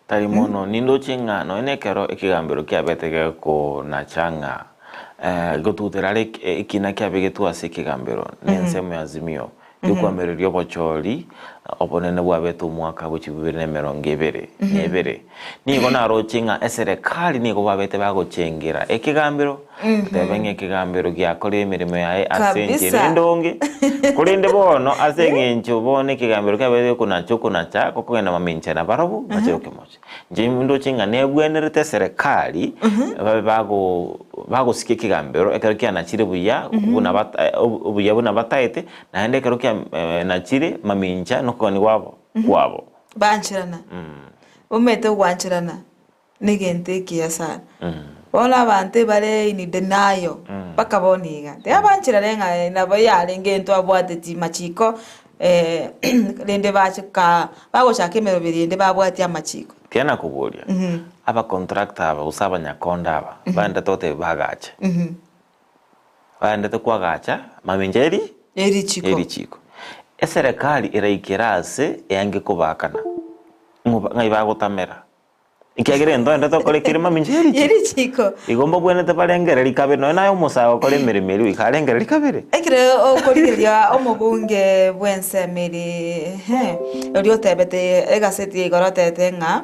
Tari mono, nindoche ng'a nonya nekero ekegambero kiabete gekonacha ng'a gotutera are ekina kiabegetwe ase ekegambero nensemo ya Azimio y'okoamereria obochori obonene bwabete omwaka bwe chibibere na emerongo ebere na ebere. Nigo naroche ng'a eserekari nigo babete bagochengera ekegambero, goteba ng'a ekegambero giakorire emeremo yaye ase enchera Kabisa. endonge, korende bono ase eng'encho bono ekegambero kiabete gekonacha okonacha gokogenda mamincha nabarobwo bache gokemocha. Inche ndoche ng'a nebwenerete eserekari babe bago bagosika ekegambero ekero kianachire buya buna bata obuya buna bataete, naende ekero kia nachire mamincha nokogania kwabo kwabo. Bancherana, omanyete ogwancherana na egento ekiya sana. Bono abanto ebare in denial mpaka bono iga, tiga bancherane ng'a nabo yarenge intwe abwateti machiko rende bache kaa bagochaka emeroberi ende babwatie amachiko. Tiga nakoboria, abacontractor aba gose abanyakonda aba baendete gotebia bagache, baendete koagacha mamincha eri Erichiko. erichiko. Eserekari eraikere ase eange kobaakana, ng'o ng'ai bagotamera? Ekiagera ento ende tokore kere mamincha y'erichiko. Y'erichiko. Igo mbabwenerete barengererie kabere, nonya naye omosae ogokora emeremo eria goika arengererie kabere. Ekero okorigereria omobunge bw'ensemo eri ehe, oria otebete egaseti ya igoro otebete ng'a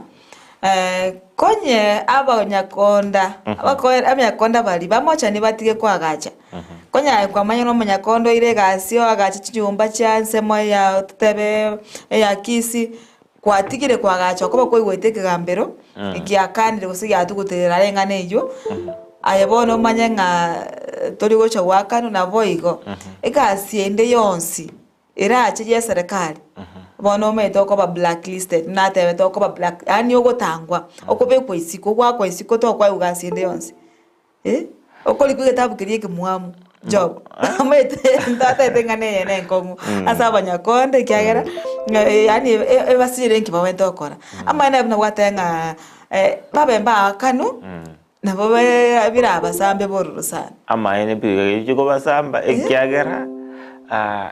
konye abanyakonda abako abanyakonda baria bamochani batige koagacha, konye aye kwamanya na omonyakonda oire egasi oagache chinyomba chia ensemo ya totebe eya Kisii, Gwatigire koagacha okoba kwaigwete ekegambero giakanire gose giatuguterera are eng'ana eyio, aye bono omanye ng'a tori gocha goakanwa naboigo. Egasi ende yonsi erache ya eserekari, bono omanyete okoba blacklisted, natebete okoba black yaani ogotangwa, okobekwa isiko, ogwakwa isiko tokoegwa gasi ende yonsi. Eh, okorikwa egetabu keria ekemwamu Job omanyete ntatete ng'a neye ne enkong'u ase abanyakonde ekiagera yaani ebasire nki babwenerete gokora. Amaene buna gwateba ng'a babe mbaakanu nabo birabasambe bororo sana. Amaene pi echi kobasamba ekiagera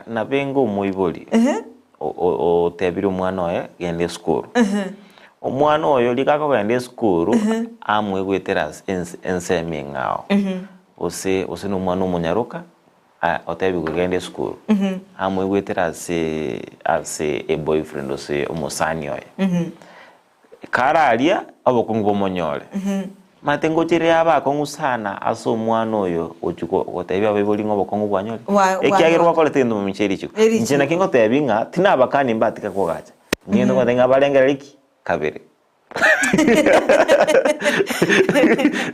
nabenge omoibori otebirie omwana oye genda esukuru. Omwana oyo rika akogenda esukuru amoigwetera ase ense ensemo eng'ao gose gose na omwana omonyaroka otebigwe genda esukuru amoigwetera ase ase eboyfriend gose omosani oye. Kare aria obokong'u bomonyore. Omanyete ngochire abe akong'u sana ase omwana oyo gochia gotebia abaibori ng'a obokong'u bwanyore? Ekiagera gwakorete egento momincha erichiko. Inche naki ngotebi ng'a tinabakani mbatige kogacha. Ngende ngotebia ng'a barengererie ki? Kabere.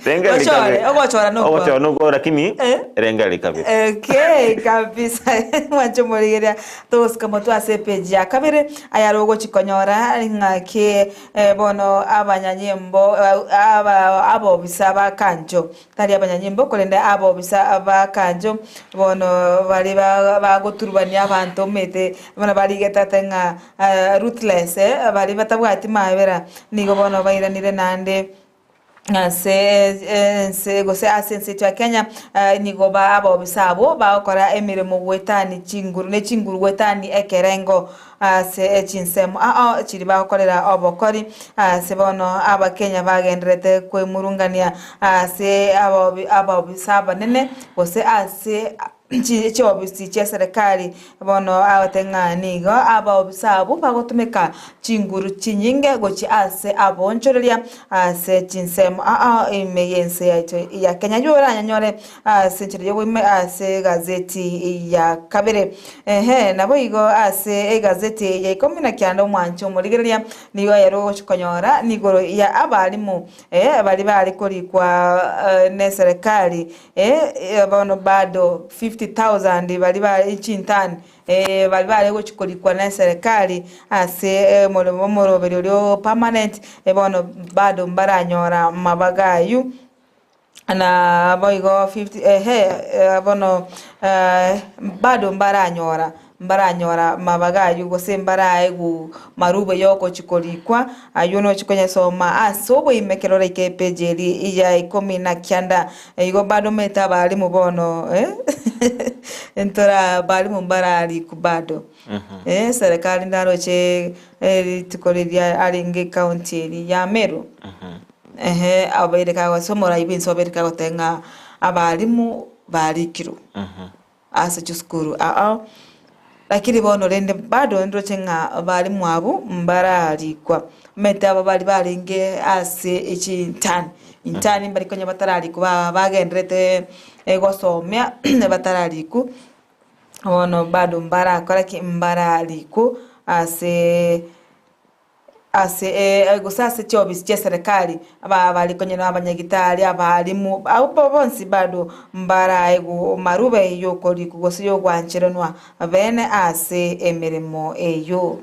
Rengereria Ochore, kabere. ogochora nokwa. Ogochora nokwa lakini Eh? rengereria kabere. Okay, kabisa mwanche omorigereria togosika motwe ase epeji ya kabere ayare ogochi konyora ng'aki eh, bono abanyanyimbo eh, aba abobisa ba kanjo tari abanyanyimbo korende abobisa ba kanjo bono bari ba- bagoturubania abanto omanyete bono barigete ate ng'a eh, ruthless eh, bari batabwati mabera nigo bono bairanire naende ase ense gose ase ense yaito ya Kenya eh, nigo ba abobisa abwo bagokora emeremo goetani chinguru ne chinguru goetani ekerengo ase chinsemo ao chiri bagokorera obokori ase bono abakenya bagenderete kwemurungania ase abobi abobisa abanene gose ase chi chiobisi chia serikali bono agote ng'a nigo abaobisa abwo bagotumeka chinguru chinyinge gochia ase aboonchoreria ase chinsemo aa ime y'ense yaito ya Kenya. Aywo oranyanyore ase enchera y'oboime ase egazeti ya kabere. Ehe, naboigo ase egazeti ya ikomi na kianda omwancho omorigereria nigo ere ogochia konyora nigoro ya abalimu eh, baria bare korikwa neserekari eh, bono bado 50,000 baria bare chintani eh, baria bare gochia korikwa neserekari ase omoremo omoroberi oria o permanent, bono bado mbaranyora mabaga aywo. Na boigo 50 ehe bono bado mbaranyora mbaranyora mabaga aywo gose mbaraegwa marube ya ogochia korikwa aywo nochia konyasoma ase oboime ekero oraike epage eri ya ikomi na kianda igo bado omanyete abalimu bono ntora abalimu mbararikwa bado serikali ndaroche rituko riria arenge ecounty eri ya Meru. Ehe, abeire kagosoma omorai bwensi obeire kagoteba ng'a abalimu barikirwe ase chisukuru aa lakini bono rende bado ndoche ng'a abalimu abwo mbararikwa. Omanyete aba bari barenge ase echintani, intani mbari konya batararikwa ba bagenderete gosomia batararikwa, bono bado mbarakora ki? Mbararikwa ase ase eh, gose ase chiofisi chia serikali aba bari konya na abanyagitari abalimu abwo bonsi bado mbaraegwa marube yokorikwa gose yogwancheranwa bene ase emeremo eyo.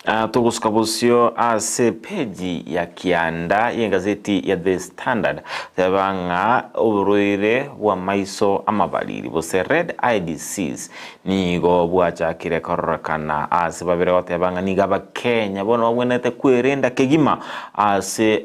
Ah, togosuka bosio ase peji ya kianda y'egazeti ya The Standard teba ng'a oborwaire bwa maiso amabariri bose red eye disease nigo bwachakire kororekana ase babere goteba ng'a nigo abakenya bono babwenerete kwerenda kegima ase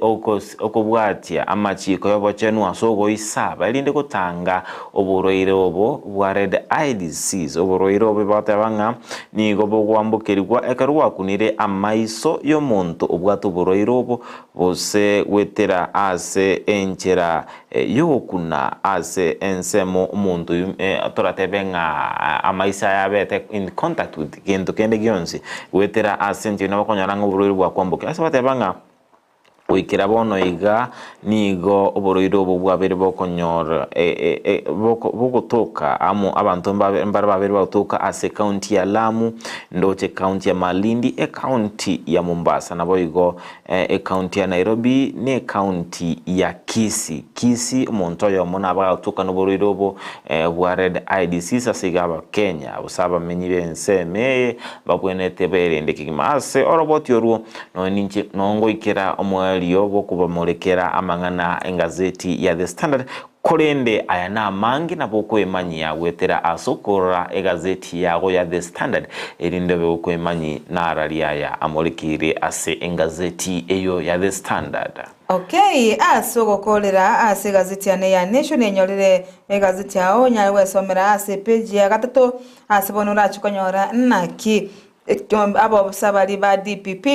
okobwatia amachiko y'obochenu ase ogoisaba erinde gotanga oborwaire obo bwa red eye disease. Oborwaire obo bagoteba ng'a nigo bogoambokerigwa ekero gwakunire amaiso y'omonto obwate oborwaire obo gose goetera ase enchera y'ogokuna ase ensemo omonto oyio toratebe ng'a amaiso aye abete in contact with gento kende gionsi goetera ase enchera nabo okonyora ng'a oborwaire bwakwambokia. Ase bateba ng'a goikera bono iga nigo oborwaire obo bwabeire bokonyora bogotoka amo abanto mbabe mbare babeire bagotoka ase ecounty ya Lamu, ndoche ecounty ya Malindi, ecounty ya Mombasa, naboigo Ecounty ya Nairobi ne ecounty ya Kisii. Kisii omonto oyomo nabo agotoka noborwaire obo bwa red eye disease ase iga abakenya gose abamenyi b'ensemo eye babwenerete berende kegima. Ase oroboti orwo nonye ninche nongoikera omoerio bw'okobamorekera amang'ana engazeti ya The Standard Korende aya namange nabo okoemanyia goetera ase okorora egazeti yago ya The Standard, erinde obe gokoemanyi narari aya amorekeire ase engazeti eyio ya The Standard. Okay, ase ogokorera ase egazeti yane ya Nation enyorire egazeti yao onyare gwesomera ase epage ya gatato ase bono orache konyora naki Abaofisa baria ba DPP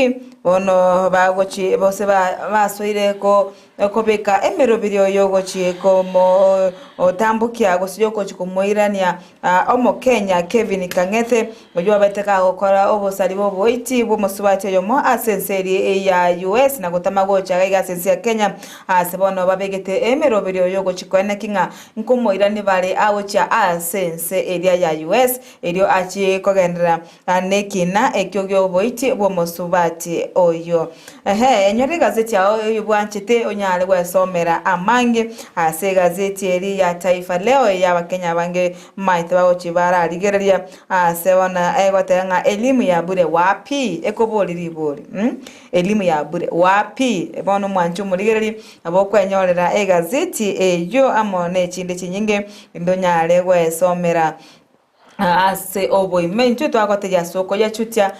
bono bagochi bose basoire ko. kobeka emeroberio y'ogochia komotambokia gose y'ogochia komoirania Omokenya Kevin Kang'ethe oyio obete kagokora obosari bw'oboiti bw'omosubati oyomo ase ense eria ya US na gotama gocha iga iga ase ense ya Kenya ase bono babegete emeroberio y'ogochia koeneki ng'a nkomoirania bare agochia ase ense eria ya US erio achie kogenderera nekina ekio gi'oboiti bw'omosubati oyio. Ehe, enyora egazeti yao eyio bwanchete onyare gwesomera amange ase egazeti eria ya Taifa Leo eye abakenya abange maete bagochia bararigereria ase bono egoteba ng'a elimu ya bure wapi? Ekobori ribori mh, elimu ya bure wapi? Bono omwanche omorigereria nabo okwenyorera egazeti eyio amo ne echinde chinyinge rende onyare gwesomera. Ase oboime intwe twagotegia ase okoyachutia,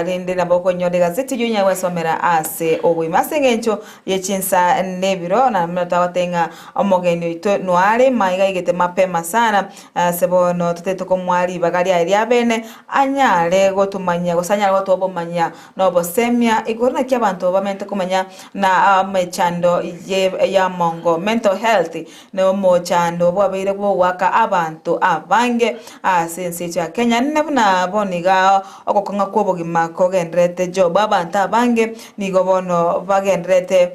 rende nabo okonyora egazeti eyio onyare gwesomera ase oboime. Ase eng'encho ye chinsa na ebiro, naende twagotebia ng'a omogeni oito noare maiga aigete mapema sana, ase bono totagete komoa ribaga riaye ria bene, anyare gotomanyia gose anyare gotoa obomanyia na obosemia igoro naki abanto bamenyete komanya na amechando ye y'amongo, mental health. Nomochando bwabeire bw'ogoaka abanto abange ase ense yaito ya Kenya, na buna bono iga ogokong'a kw'obogima kogendererete Job, abanto abange nigo bono bagendererete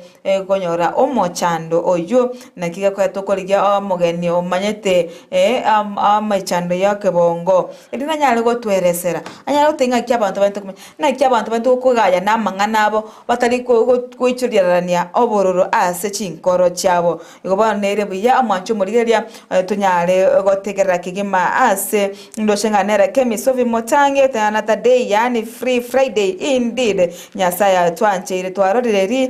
konyora omochando oyio, naki gekoreta okorigia omogeni omanyete amechando ya ekebongo, erinde anyare gotweresera, anyare gotebia ng'aki abanto baente komanya, naki abanto baente gokogaya na amang'ana abo, batari goichoriarania obororo ase chinkoro chiabo. Igo bono nere buya omwanche omorigereria, tonyare gotegerera kegima ase ndoche ng'a nere Kemi Sophie Mutangi another day yaani free Friday indeed Nyasaye atwancheire twarorire ri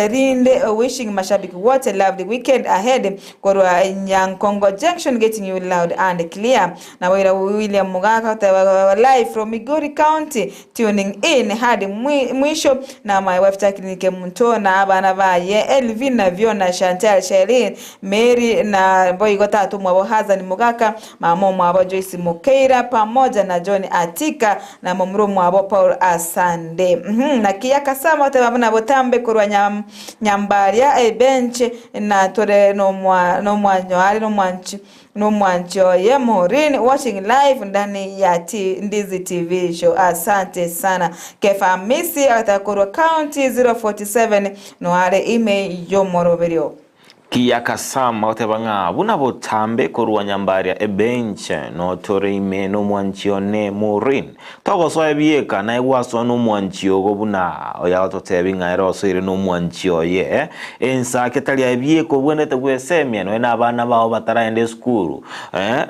rinde wishing mashabiki what a lovely weekend ahead korwa Nyankongo Junction getting you loud and clear Naboira William Mugaka goteba live from Migori County Tuning in hadi mwisho na my wife Jacqueline Kemunto na abana baye Elvina, Viona, Chantel, Shereen, Mary na boigo tata omwabo Hassan Mogaka, mama omwabo Joyce Mokeira pamoja na John Atika na momura omwabo Paul Asande. Mhm, naki yakasama oteba buna botambe korwa nyam, Nyambaria ebench na tore nomwa nomwanyoare nomwanchi Nomwanchi oye Maureen watching live ndani ya Ndizi TV show asante sana Kefa Hamisi agataka korwa county 047 noare ime yomoroberio. Kiyaka Sam agoteba ng'a buna botambe korwa Nyambaria ebench notore ime nomwanchi one Maureen togosoa ebieka naye gwasoa nomwanchi ogo buna oyo agototebi ng'a ere osoire nomwanchi oye Ensake tari aye bieka obwenerete gwesemia, nonya nabana bao bataraenda esukuru,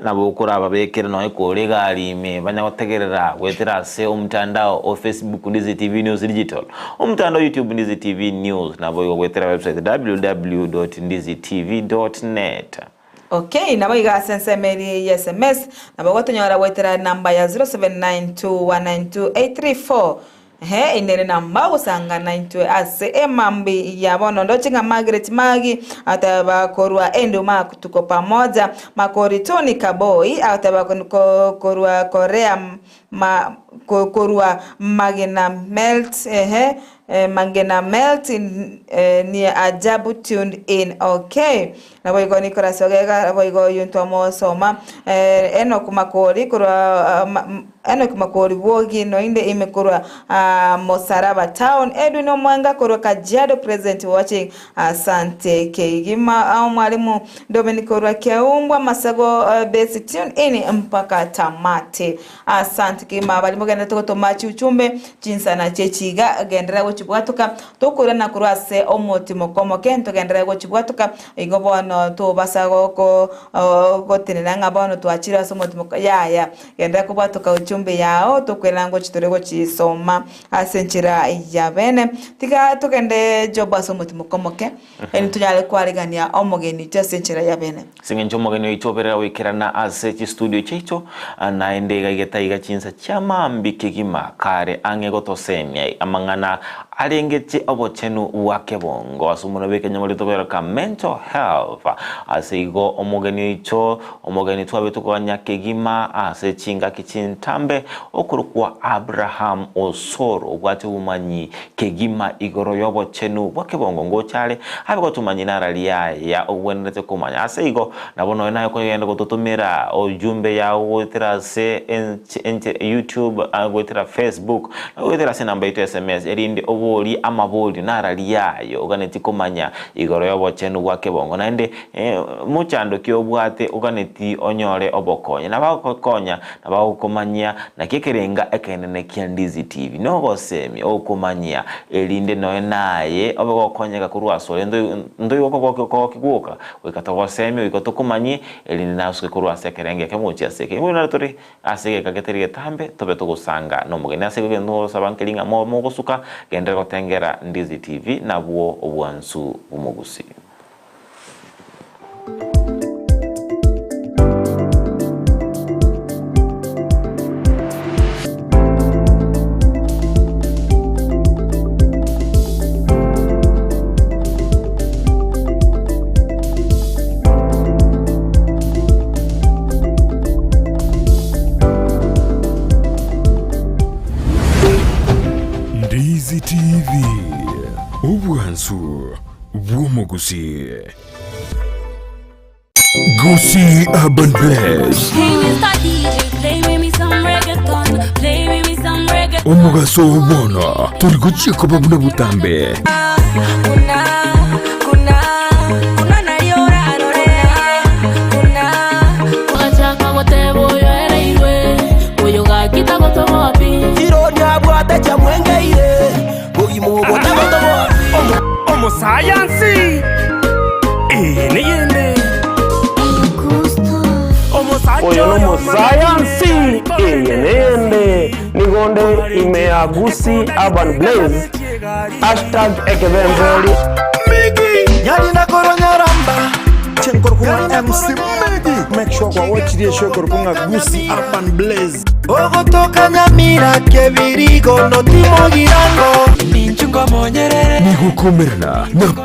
nabo okorababekere nonya kore egari ime, banya gotegerera goetera ase omotandao o Facebook Ndizi TV News Digital, omotandao YouTube Ndizi TV News, naboigo goetera website www.ndizitv.net. Okay, nabo iga ase ensemo eria ya sms, nabo ogotonyora goetera enamba ya 0792192834. Ehe, inere namba ogosangana intwe ase emambi ya bono. Ndoche ng'a Margaret Magi agoteba korwa Enduma tuko pamoja. Makori Tony Kaboi agoteba korwa Korea ma korwa Magena Melt ehe Magena Melt ni ajabu tuned in okay. Naboigo Nicholas Ogega, naboigo oyio ntwamosoma, Enock Makori korwa Enock Makori Bwogi noinde ime korwa Mosaraba Town, Edwin Omwenga korwa Kajiado present watching, asante kegima Mwalimu Dominic korwa Keumbwa Masago base tune in mpaka tamati, asante kegima baria mogendererete gotoma chiuchumbe chinsana chiechiga genderera gochibwatoka Tokoirana korwa ase omotimoka omoke, ntogenderere gochibwatoka. Igo bono tobasa gotenena ng'a bono twachire ase omotimoka, yaya. Genderera kobwatoka ujumbe yao, tokoirana ngochi tore gochisoma ase enchera ya bene. Tiga togende Job ase omotimoka omoke, erinde tonyare koarigania omogeni oito ase enchera ya bene. Ase eng'encho omogeni oito oberera goikerana ase chistudio chiaito, naende iga igetaiga chinsa chia mambia kegima kare ang'e gotosemia amang'ana. Arengetie obochenu bwa kebongo ase omonwa bw'ekenyamorito tokoeroka mental health. Ase igo omogeni oito, omogeni twabete koganya kegima ase chingaki chintambe, okorokwa Abraham Osoro, obwate obomanyi kegima igoro y'obochenu bwa kebongo ngocha are abe gotomanyia nara riaya ogwenerete komanya. Ase igo nabo nonya naye okogenda gototomera ujumbe yao goetera ase YouTube, goetera Facebook, na goetera ase enamba yaito ya sms erinde oborie amaborio nararia ayo oganetie komanya igoro y'obochenu bwa kebongo naende mochando ki obwate oganetie onyore obokonyi. Nabagokonya nabagokomanyia naki ekerenga ekenene kia Ndizi TV nogosemia ogokomanyia erinde noe naye obe gokonyeka korwa asore ntoigwe kogokigwoka goika togosemie goika tokomanyie erinde nasuke korwa ase ekerengo ekemo gochia ase ekenge. Bono naro tore Ase egeka getari getambe tobe togosanga nomogeni ase igo egento ngosaba nkeri ng'a mobe mogosuka, genderera gotengera Ndizi TV nabwo obwansu bw'omogusii. Ndizi TV, obwansu bw'omogusii. Gusii Urban Blaze. Omogaso oo bono tori gochia koba buna botambe. Omosayansi eye neyende. Oyo nomosayansi eye neyende. Nigo nde ime ya Gusii Urban Blaze hashtag ekebemberi. Nyarina korwa Nyaramba Chenkorokwa MC Megi Make sure kwa watch show ekorokwa ng'a Gusii Urban Blaze Ogotoka Nyamira Kebirigo notimo girango Nigo okomerana na.